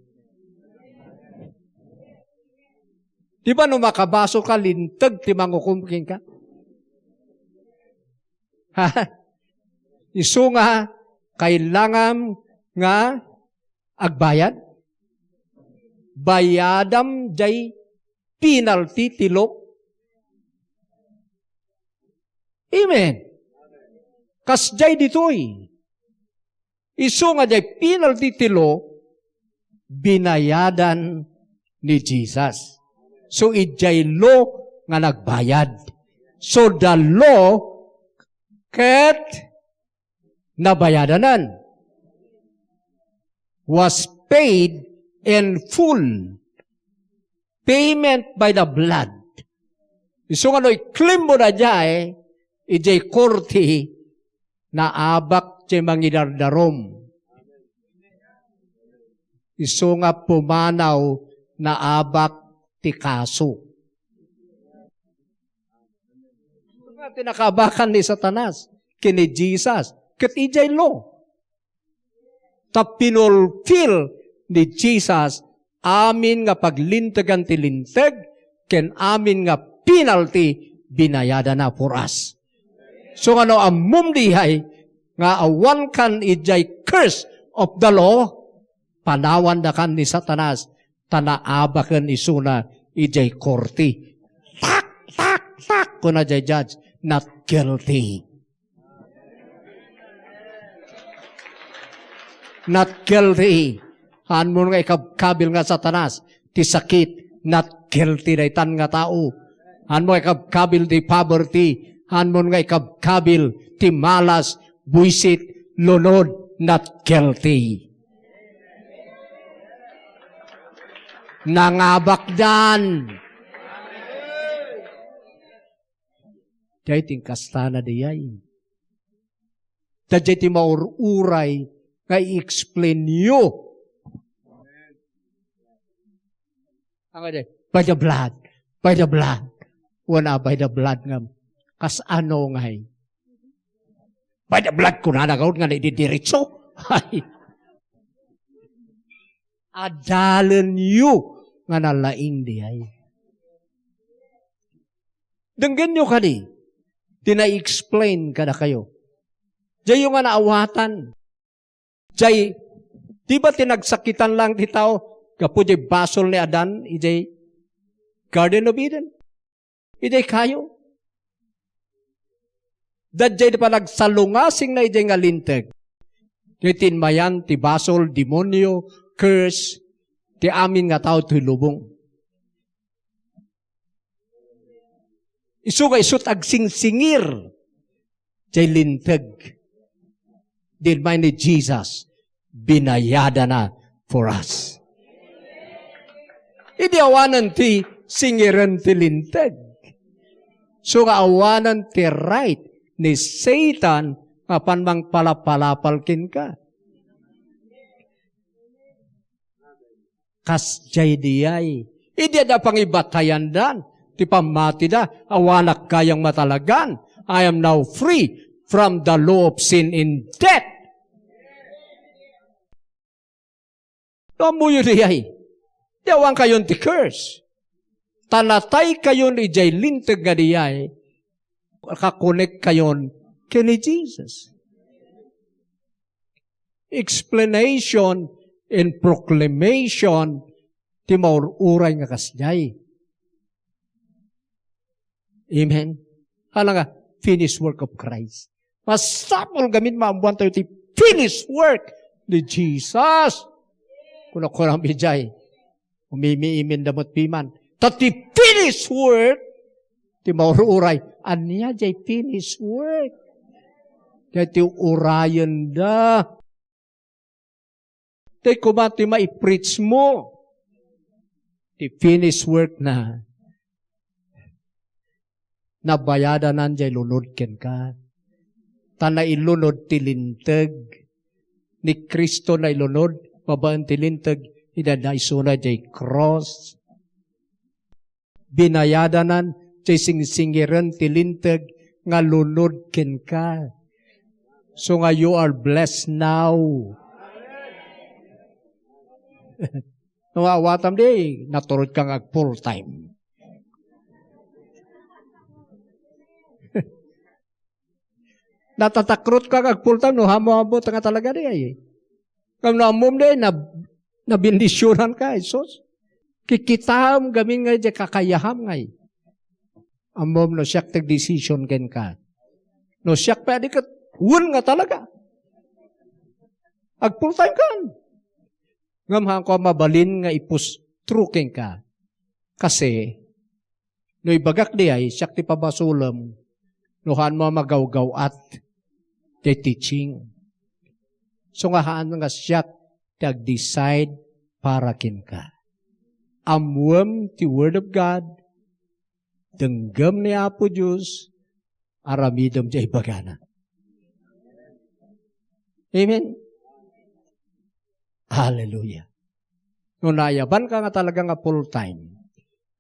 Di ba no makabasol ka, linteg ti mangukom kenka? Ha? Isu nga, kailangan nga agbayad? Bayadam diay penalty ti law? Amen. Kasdiay ditoy. Isu nga diay penalty ti law, binayadan ni Jesus. So, idiay law nga nagbayad. So, the law ket nabayadanan was paid in full. Payment by the blood. Isu nga no iklimmo daydiay, idiay korte, naabak ti mangidardarum. Isu nga pumanaw, naabak ti kaso. Isu nga ti nakaabakan ni Satanas ken ni Jesus, ket idiay law. Ta pinulfil ni Jesus amin nga paglintegan ti linteg ken amin nga penalty binayadana for us. So nga no ammom diay nga awankan idiay curse of the law, panawandakan ni Satanas, ta naabaken isuna idiay korte. Tak, tak, tak, kuna diay judge, "Not guilty." Not guilty. Haanmo nga ikabkabil nga Satanas, ti sakit, not guilty daytan nga tao. Haanmo nga ikabkabil ti poverty, haanmo nga ikabkabil ti malas, buisit, lunod, not guilty. Nangabakdan. Diay ti inkastana diay. Daydiay ti maur-uray nga i-explain yo. Ang ade, "By the blood, by the blood." Wen a, "By the blood," nga kas ano ngay? "By the blood," kunana gawd nga naididiretso. Ay. Adalen yo nga nalaing diay. Denggenyo kadi ti na-explain kadakayo. Diayyo nga naawatan. Diay, di ba ti nagsakitan lang ti tao gapu diay basol ni Adan idiay Garden of Eden? Idiay kayo. Daydiay ti panagsalungasingna idiay nga linteg. Diay tinmayan ti basol, demonio, curse, ti amin nga tao ti lubong. Isu nga isu ti agsingsingir jay linteg. Di immay ni Jesus, binayadana for us. Idi awanen ti singiren ti linteg. So nga awanen ti right ni Satan nga apan mangpalapalapal kenka. Kasdiay diay. Idi adda pangibatayandan ti pammatida, awanak kayang matalagan. I am now free from the law of sin and death. No ammoyo diay, di awan kayon ti curse. Ta natay kayon idiay linteg nga diay, kakonek kayon ken ni Jesus. Explanation and proclamation ti maur-uray nga kasdiay. Amen. Hala nga, finished work of Christ. Masapul gamin maammoan tayo ti finished work ni Jesus. Kuna-kuna mi jay. Umimi-imin da met piman. Ta ti finished work, ti maur-uray. Ania jay finished work? Jay ti urayen da. Tay koma ti maipreach mo. Ti finished work na. Nabayadanan jay lunod kenka. Ta nailunod ti linteg. Ni Cristo nailunod babaen ti linteg. Ida na isuna jay cross. Binayadanan ti singsingiren ti linteg nga lunod kenka. So nga, you are blessed now. No, awatam di, naturod ka nga ag full time. Natatakrot ka nga ag full time, no, hamo-hamo ta nga talaga di ay. Ngem no ammom di, na, nabendisyonan ka, Jesus. Kikitaem gamin nga di kakayaham ngay. Ammom no siak ti decision kenka. No siak pay di ket, wen nga talaga. Ag full time kan. Ngem haanko a mabalin nga ipus-, true kenka. Kasi, no ibagak di ay, siak ti pabasolem, no haanmo a magawgaw-at ti teaching. So nga haan nga siak ti ag-decide para kenka. Ammoem ti Word of God, denggem ni Apo Dios, aramidem ti ibagana. Amen? Hallelujah. No nayaban ka nga talaga nga full time,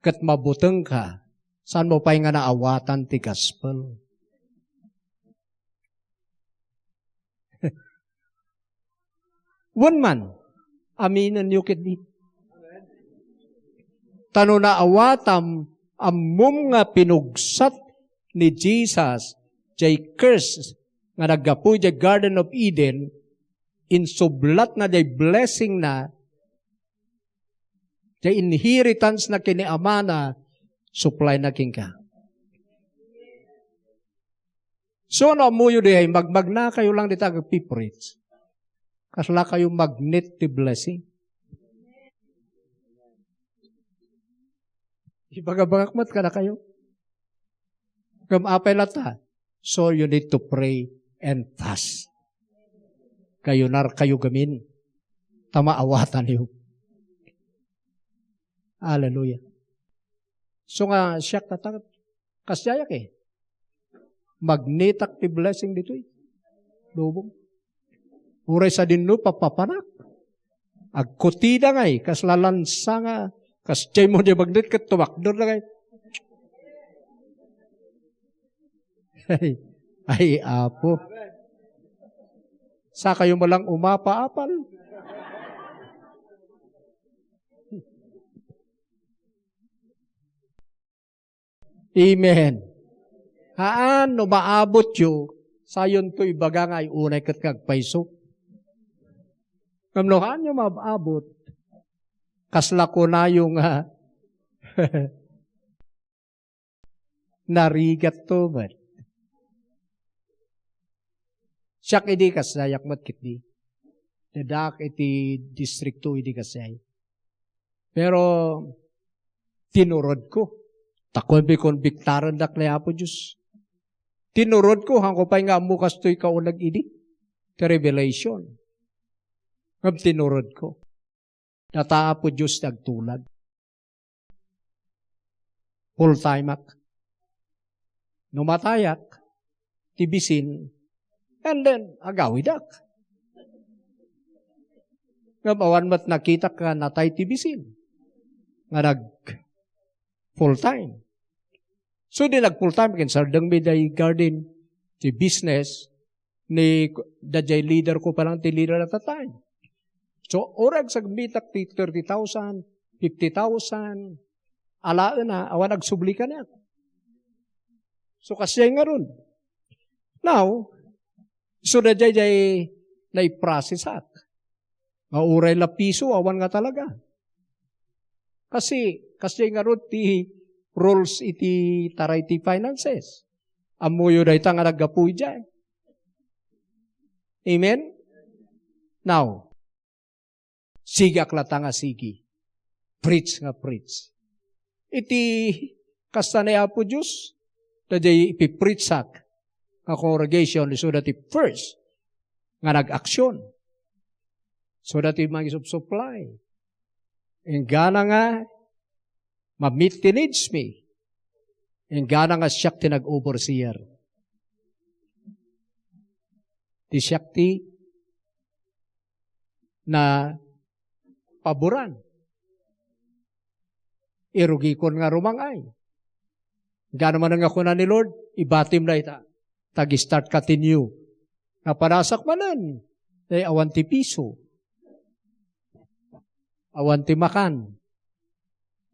ket mabuteng ka, saan mo pay nga naawatan ti gospel? Wen man, aminenyo ketdi. Ta no naawatam, ammom nga pinugsat ni Jesus jay curse nga naggapu jay Garden of Eden, insublatna jay blessing na, jay inheritance na ken ni Amana, supply na kenka. So, no ammoyo diay, magmagna kayo lang dita agpipreach. Kasla kayo magnet ti blessing. Ibagabagak met kada kayo. Ngem apay latta? So, you need to pray and fast. Kayunar kayo gamin. Ta maawatanyo. Hallelujah. So nga, siak tatangat. Kasdiayak eh. Magnetak ti blessing ditoy lubong. Uray sadinno, papapanak. Agkutida ngay, kas lalansa nga, kas jay mo di magnet ket tumakder da ngay. Ay, ay, Apo. Sakayo mo lang umapaapal. Amen. Haan, no maabotyo, sayonto ibaga nga ay unay ket nga agpayso. Ngem no haanyo maab-abot, kasla kunayo nga narigatto met. Siak idi kasdiayak met ketdi. Daddaak iti distrikto idi kasdiay. Pero tinurodko. Ta kung bikonbiktarendak ni Apo Diyos. Tinurodko, hanko pay nga ammo kastoy kauneg idi. Ti Revelation. Ngem tinurodko. Data Apo Diyos ti agtulag. Full time ak. No matayak, ti bisin, and then, agawidak. Ngem awan met nakitak nga natay ti bisin. Nga nag full time. So, di nag full time, kinsardengmi day garden, ti business, ni, dayjay leader ko pa lang ti leader at that time. So, uray agsubmitak ti thirty thousand, fifty thousand, alaen na, awan agsubli kaniak. So, kasdiay ngarud. Now, so, dayjay, jay naiprocess ak. Nga uray la piso, awan nga talaga. Kasi, kasdiay ngarud ti rules iti taray ti finances. Ammoyo dayta nga naggapu idiay. Amen? Now, sigak latta nga sigi. Preach nga preach. Iti kasta ni Apo Diyos, dayjay ipipreachak nga congregation, isu dati first nga nag-action. Isu dati mangisupsuplay. Inggana nga ma-meet ti needs mi. Inggana nga siak ti nag-overseer. Ti siak ti na paboran. Irugikon nga rumang-ay. Gano man nga kuna ni Lord, ibatim dayta. Tag-start ka ti new. Napadasak manen, eh, awan ti piso. Awan ti makan.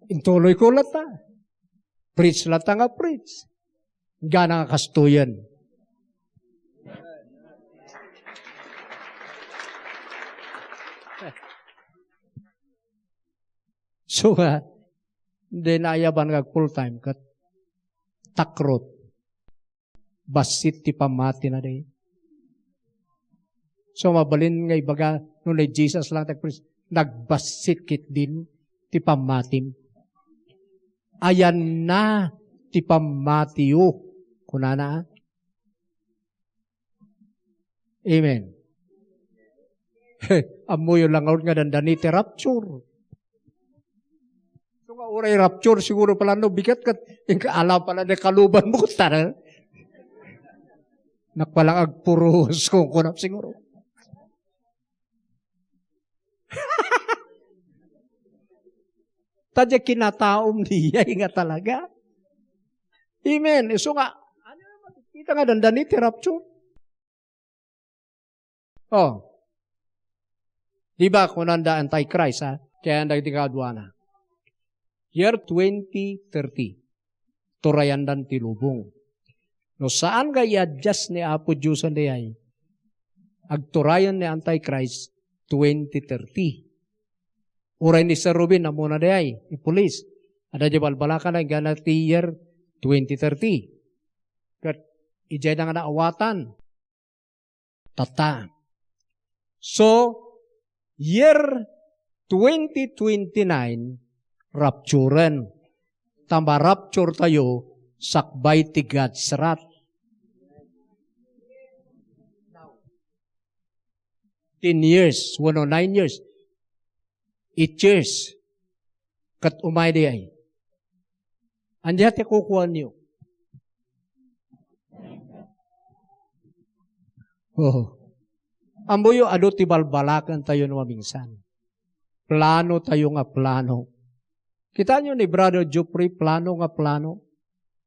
Intuloy ko latta. Preach latta nga preach. Gana nga kastoyen. So nga, di naayaban nga full time ket takrot. Bassit ti pammatina di. So, mabalin nga ibaga, no ni Jesus lang ti agpres-, nagbassit ketdin ti pammatim. Ayanna ti pammatiyo, kunana. Amen. Ammoyo la ngarud nga dandani ti rapture. So nga uray rapture, siguro pala no, bigat ket, inka ala pala ni kaluban mo, kutana. Nakpalang agpuros, kung kunap siguro. Tadya kinataom diay nga talaga. Amen. Isu nga, ano naman, kita nga dandani ti rapture? Oh. Di ba, kunanda Antichrist, ha? Kaya ang dagiti kaduana. Year twenty thirty, turayandan ti lubong. No saan nga i-adjust ni Apo Diosen dayay, agturayan ni Antichrist twenty thirty. Uray ni Sir Ruben, ammona dayay, ipulis. Adda di balbalakan, inggana ti year twenty thirty. Ket, idiay na nga naawatan. Tatta. So, year twenty twenty-nine, rapturen. Ta ma-rapture tayo, sakbay ti God's wrath. Ten years, wenno nine years, eight years, ket umay diay. Ania ti kukuanyo? Oh. Ammoyo, adu ti balbalaken tayo no mamingsan. Plano tayo nga plano. Kitaenyo ni Brother Jeffrey, plano nga plano.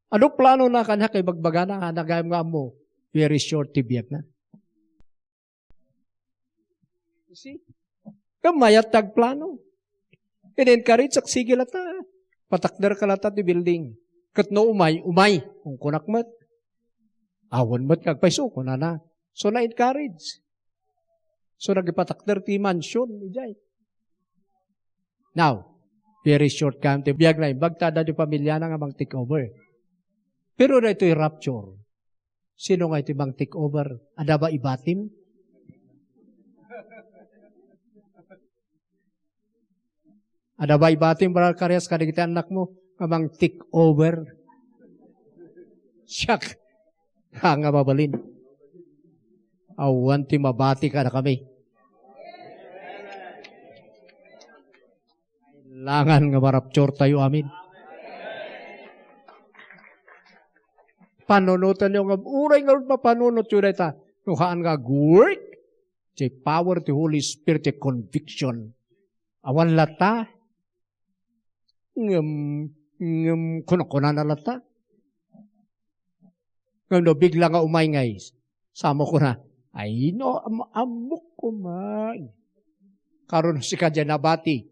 Adu plano na kaniak, ibagbagana nga nagayam nga ammo, very short ti biag na. You see? Ket mayat ti agplano. In-encourage ak, sige latta. Patakder ka latta ti building. Ket no umay, umay. Kunkunak met. Awan met nga agpayso, kunana. So, na-encourage. So, nagipatakder ti mansion, idiay. Now, very short kami ti biag na imbag, ta adda di pamilyana nga mang-take over. Pero daytoy rapture, sino nga iti mang-take over? Adda ba ibatim? Adda ba ibatim, Brother Karias, kadagiti annakmo? nga mang-take over. Siak, ha, nga mabalin. Awan ti mabati kadakami. Kailangan nga ma-rapture tayo, amin. Panunotenyo nga, uray nga mapanunotyo dayta, no haan nga ag-work, ti power ti Holy Spirit, ti conviction. Awan latta, ngem, ngem, kunakunana latta. Ngem no bigla nga umay ngay, sa mo kuna, "Ay, no, am-, ammok koma." Karon sika diay nabati.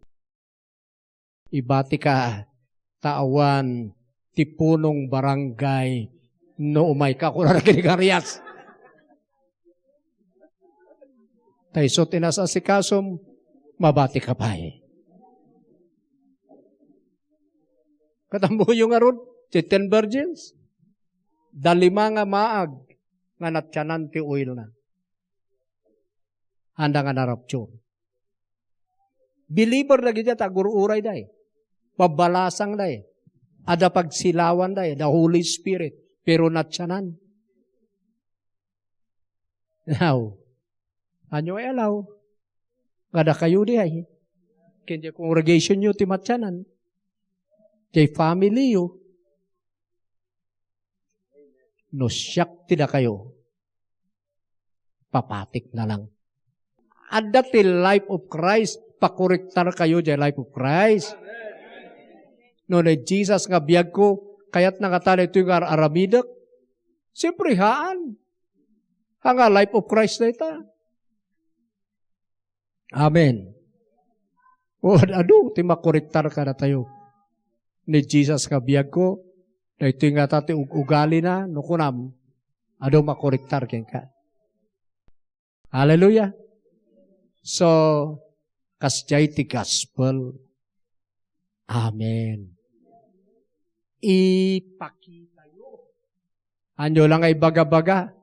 Ibati ka, ta awan ti punong barangay no umay ka, kuna na kini Garias. Ta isu ti nas-asikasom, mabati ka pay. Ket ammoyo ngarud, ti ten virgins, dalima nga maag nga natianan ti oilna. Anda nga na-rapture. Believer dagiti ta agur-uray day. Babbalasang day. Adda pagsilawan day, the Holy Spirit. Pero natianan. Now, anyo ay alaw? Kadakayo diay. Ken diay congregation yo ti matianan. Diay family yo. No siak ti dakayo, papatik na lang. Adda ti life of Christ, pakorektar kayo diay life of Christ. No ni Jesus nga biag ko, kayat na nga ta daytoy nga ar-aramidek? Siyempre, haan. Ha nga life of Christ dayta. Amen. O, ad-, adu ti makorektar kadatayo. Ni Jesus nga biag ko, daytoy nga ta ti ug-ugalina, no kunam, adu makorektar kenka. Hallelujah. So, kasdiay ti gospel. Amen. Ipakitayo. Anyo lang nga ibaga-baga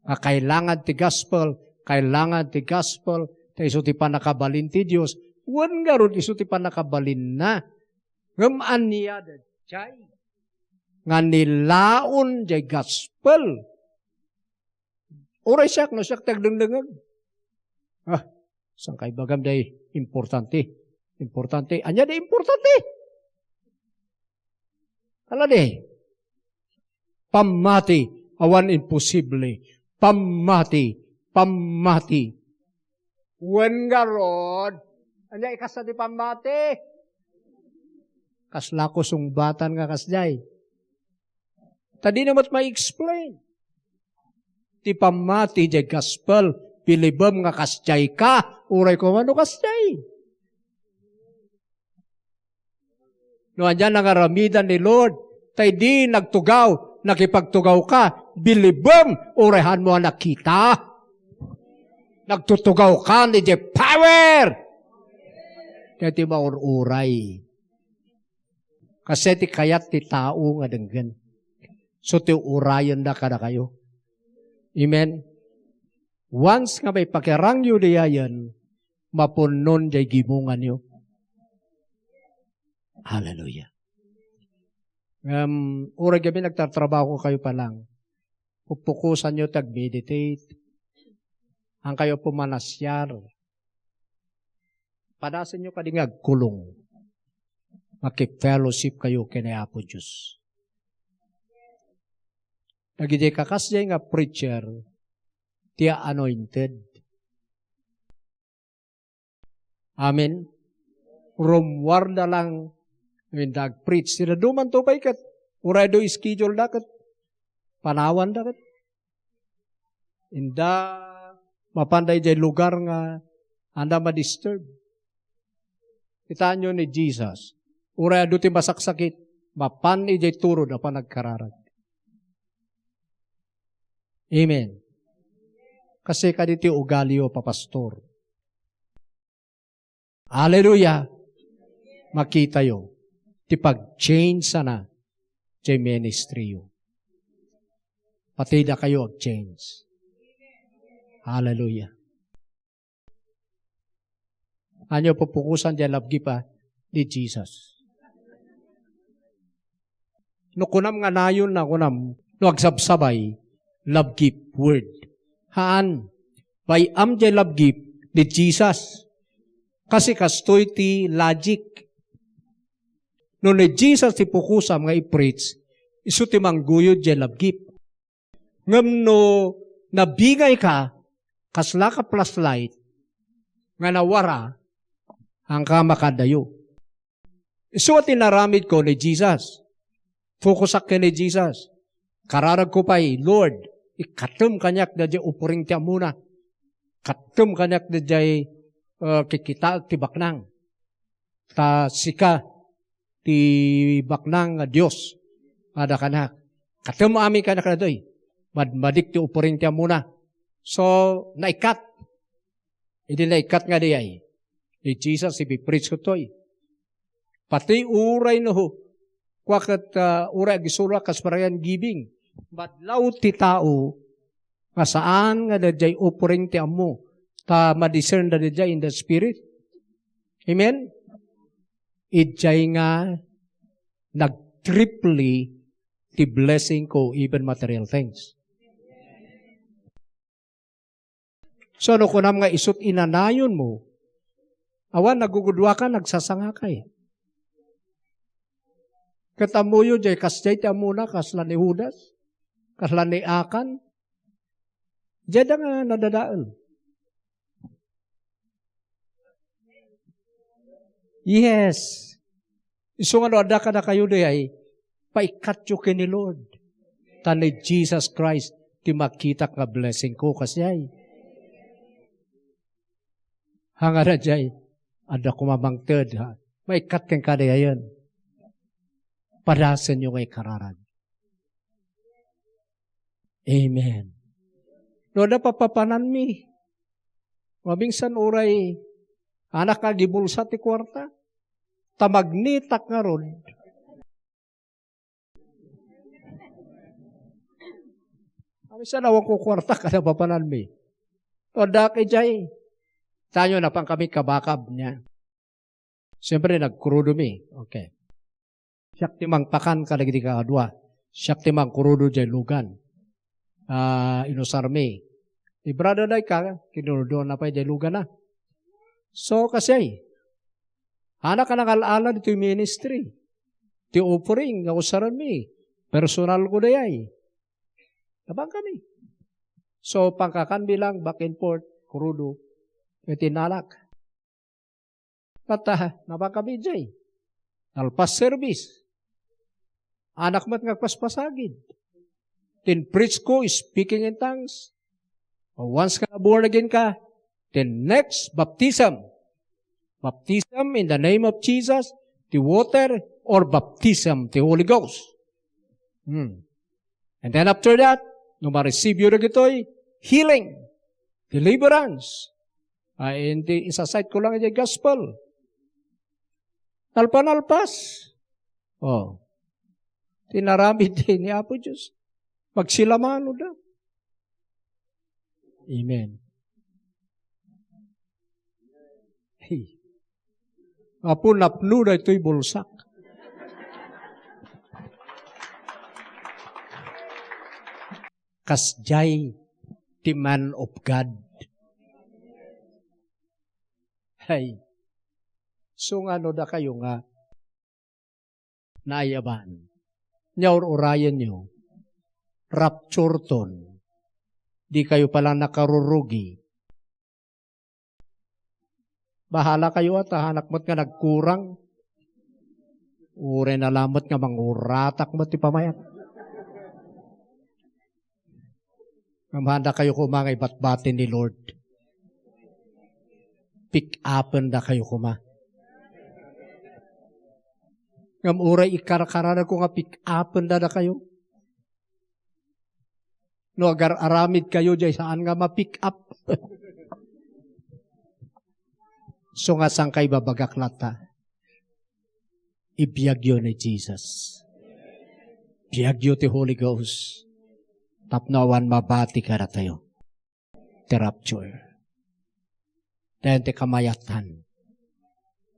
nga kailangan ti gospel, kailangan ti gospel, ta isu ti pannakabalin ti Dios, wen ngarud isu ti pannakabalinna. Ngem ania daydiay nga nilaon diay gospel? Uray siak, no siak ti agdengdengngeg. Ah, saan ka ibagam diay importante? Importante. Ania diay importante? Ala diay. Pammati, awan imposible. Pammati, pammati. Wen ngarud, ania ikasta ti pammati? Kasla ko sungbatan nga kasdiay. Ta dina met ma-explain. Ti pammati diay gospel, bilibem nga kasdiay ka, uray koma no kasdiay. No ania nangaramidan ni Lord, ta idi nagtugaw, nakipagtugaw ka, bilibem, uray haan mo a nakita. Nagtutugaw ka ni the power. Kaya ti maur-uray. Kasi ti kayat ti tao nga denggen. So ti urayenda kadakayo. Amen. Once nga maipakirangyo diayen, mapunnon diay gimonganyo. Hallelujah. Um, uray gamin nagtatrabaho kayo pa lang. Pupukusanyo ti ag-meditate. Ang kayo pumanasiar. Padasenyo kadi nga agkulong. Makipellowship kayo ken ni Apo Dios. Dagiti kakasdiay nga preacher, ti anointed. Amen. Rummuarda lang, no inda agpreach. Sida duman to pay ket, uray do schedule da ket, panawanda ket. Inda, mapanda idiay lugar nga, anda ma-disturb. Kitaenyo ni Jesus. Uray adu ti masaksakit, mapan idiay turod a panagkararag. Amen. Kasi kaditi ugalio, papastor. Hallelujah! Makitayo ti pag-change sana ti ministry yo. Pati dakayo ag-change. Hallelujah! Anyo pupukosan diay lapgi pa ni Jesus? No kunam nga nayon na kunam, no agsabsabay, love gift word. Haan, bay-am jay love gift ni Jesus. Kasi kastoy ti logic. No ni Jesus ti pukusam nga i-preach, isu ti mangguyod jay love gift. Ngem no nabingay ka, kasla ka flashlight nga nawara, haanka makadayo. Isu a tinaramid ko ni Jesus. Fokusak ken ni Jesus. Kararag ko pay, Lord, ikkatem kaniak daydiay offering ti ammona. Ikkatem kaniak daydiay, uh, kikitaek ti baknang. Ta sika ti baknang nga Dios. Ada kanak. Katem amin kanak daytoy. Madmadik ti offering ti ammona. So, naikkat. Idi naikkat nga daydiay, ni Jesus, ipipreach ko toy. Pati uray no, kua ket, ah, uray agisuro a kas parayan giving. Madlaw ti tao nga saan nga daydiay offering ti ammo, ta madiscern da daydiay in the spirit. Amen? Idiay nga nagtriple ti blessing ko, even material things. So, no kunam nga isut inanayonmo, awan, nagugudua ka, nagsasanga ka eh. Ket ammoyo, jay, kasjay ti ammona, kasla ni Judas, kasla ni Akan, jay da nga nadadael. Yes. Isu nga no adda kadakayo dayay, paikkatyo ken ni Lord. Ta ni Jesus Christ ti makitak nga blessing ko, kasjay. Hangara jay, adda koma mangted, ha? Maikkat kenka dayayen. Padasenyo nga ikararag. Amen. No, adda papapananmi. Mabingsan uray, anak, agibulsa ti kuarta. Ta magnitak ngarud. Mabingsan awan ko kuarta kada papananmi. No, adda ka idiay. Tanyo, napan kami kabakab niya. Siyempre, nagkrudo mi. Okay. Siak ti mangpakan kadagiti kaadua. Siak ti mangkrudo jay lugan. Ah, inusarmi. Ni brother day ka, kinrudo na pay jay lugan na. So, kasi ay, anak a nangal-ala ditoy ministry. Ti offering nga usaranmi. Personal ko dayay. Napan kami. So, pangkakan bilang back and forth, krudo. Iti nalak. Ket, ah, napan kami jay. Nalpas service. Anak met nga agpaspasagid. Tin preach ko, speaking in tongues. Once nga born again ka, the next baptism. Baptism in the name of Jesus, the water, or baptism, the Holy Ghost. Hmm. And then after that, no ma-receive yo dagitoy, healing, deliverance. Ay, hindi, isa-cite ko lang iti gospel. Nalpanalpas. Oh. Tinaramid ni Apo Diyos. Magsilamano da. Amen. Hey. Apo, napno daytoy bulsak. Kasjay ti man of God. Hay. So nga no dakayo nga naayaban, nya ur-urayenyo, rapture ton, di kayo pala nakarurugi. Bahala kayo at anak met nga nagkurang. Uray na lamet nga manguratak met ti pamayat. Ngem handa kayo koma nga ibatbati ni Lord. Pick-upen da kayo koma. Ngem uray ikarkararag ko nga pick-upen da da kayo. No agar-aramid kayo, jay saan nga ma-pick up. So nga saan kay babagak latta? Ibiagyo ni Jesus. Biagyo ti Holy Ghost. Tapno awan mabati kadatayo. Ti rapture. Dayon ti kamayatan.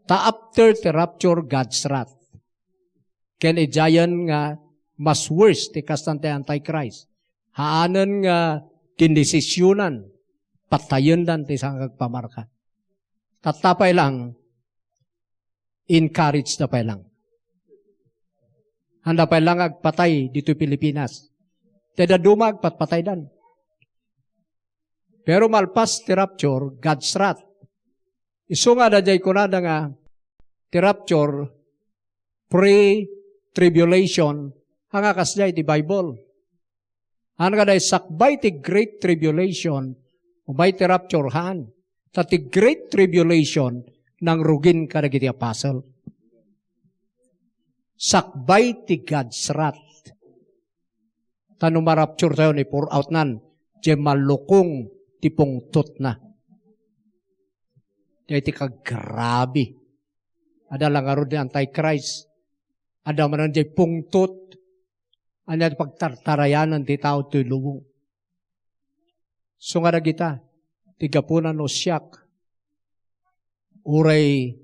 Ta after ti rapture, God's wrath. Ken idiayen nga Mas worse ti kastan ti Antichrist. Haanen nga dindesisionan, patayendan ti sangagpamarka. Tatta pay lang, encourage da pay lang. Handa pay lang agpatay ditoy Pilipinas. Ti dadduma agpatpataydan. Pero malpas ti rapture, God's wrath. Isu nga adda jay kunada nga ti rapture, pre-tribulation, haan nga kasdiay ti Bible. Haan nga day sakbay ti great tribulation, umay ti rapture haan. Ta ti great tribulation, nangrugin kadagiti apostle. Sakbay ti God's wrath. Ta no ma-rapture tayo ni pour out nan, diay malukong ti pungtotna. Diay ti kagrabe. Adda la ngarud ni Antichrist. Adda manen diay pungtot. Ania ti pagtartarayanan ti tao toy lubong. So nga dagita, ti gapuna no siak, uray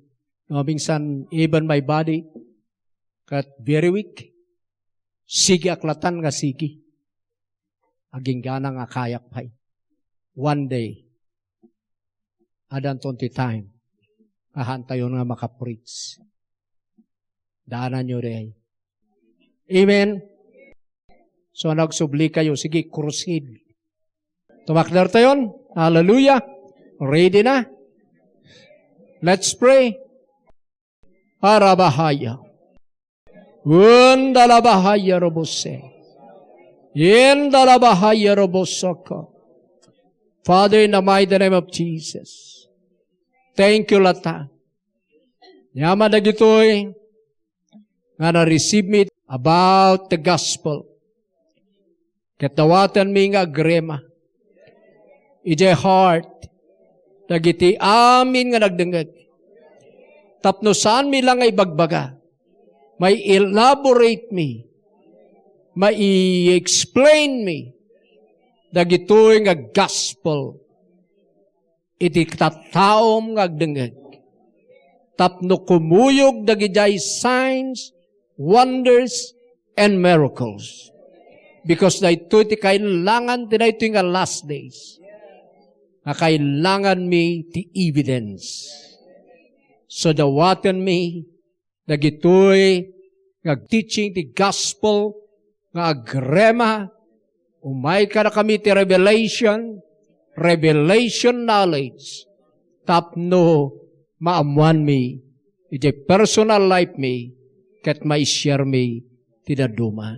no minsan even my body, ket very weak, sige ak latan nga sige. Aginggana nga kayak pay. One day, addanton ti time, nga haantayon nga makapreach. Daananyo diay. Amen. So, nagsubli kayo, sige, crusade. Tumakder tayon. Hallelujah. Ready na? Let's pray. Arabahaya. Undalabahaya robose. Indalabahaya robosoko. Father, in the mighty name of Jesus, thank you, lata. Yaman dagitoy nga na-receive mi about the gospel. Ket dawatenmi nga agrema idiay heart dagiti amin nga nagdengngeg. Tapno saanmi la nga ibagbaga, mai-elaborate mi, mai-explain mi dagitoy nga gospel iti tattaom nga agdengngeg. Tapno kumuyog dagidiay signs, wonders, and miracles. Because daytoy ti kailangan ti daytoy nga last days. Nga kailanganmi ti evidence. So dawatenmi dagitoy nga agteaching ti gospel nga agrema, umay kadakami ti revelation, revelation knowledge, tapno maammoanmi iti personal life mi ket mai-share mi ti dadduma.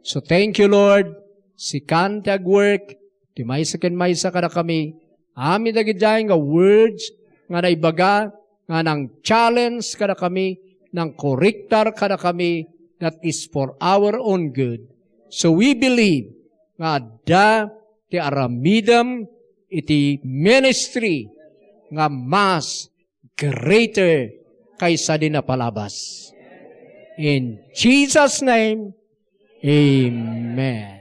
So thank you, Lord. Sikan ti agwork, ti maysa ken maysa kadakami. Amin dagidiay nga words nga naibaga nga nang-challenge kadakami, nangkorrektar kadakami, that is for our own good. So we believe nga adda ti aramidem iti ministry nga mas greater kaysa di napalabas. In Jesus' name, amen.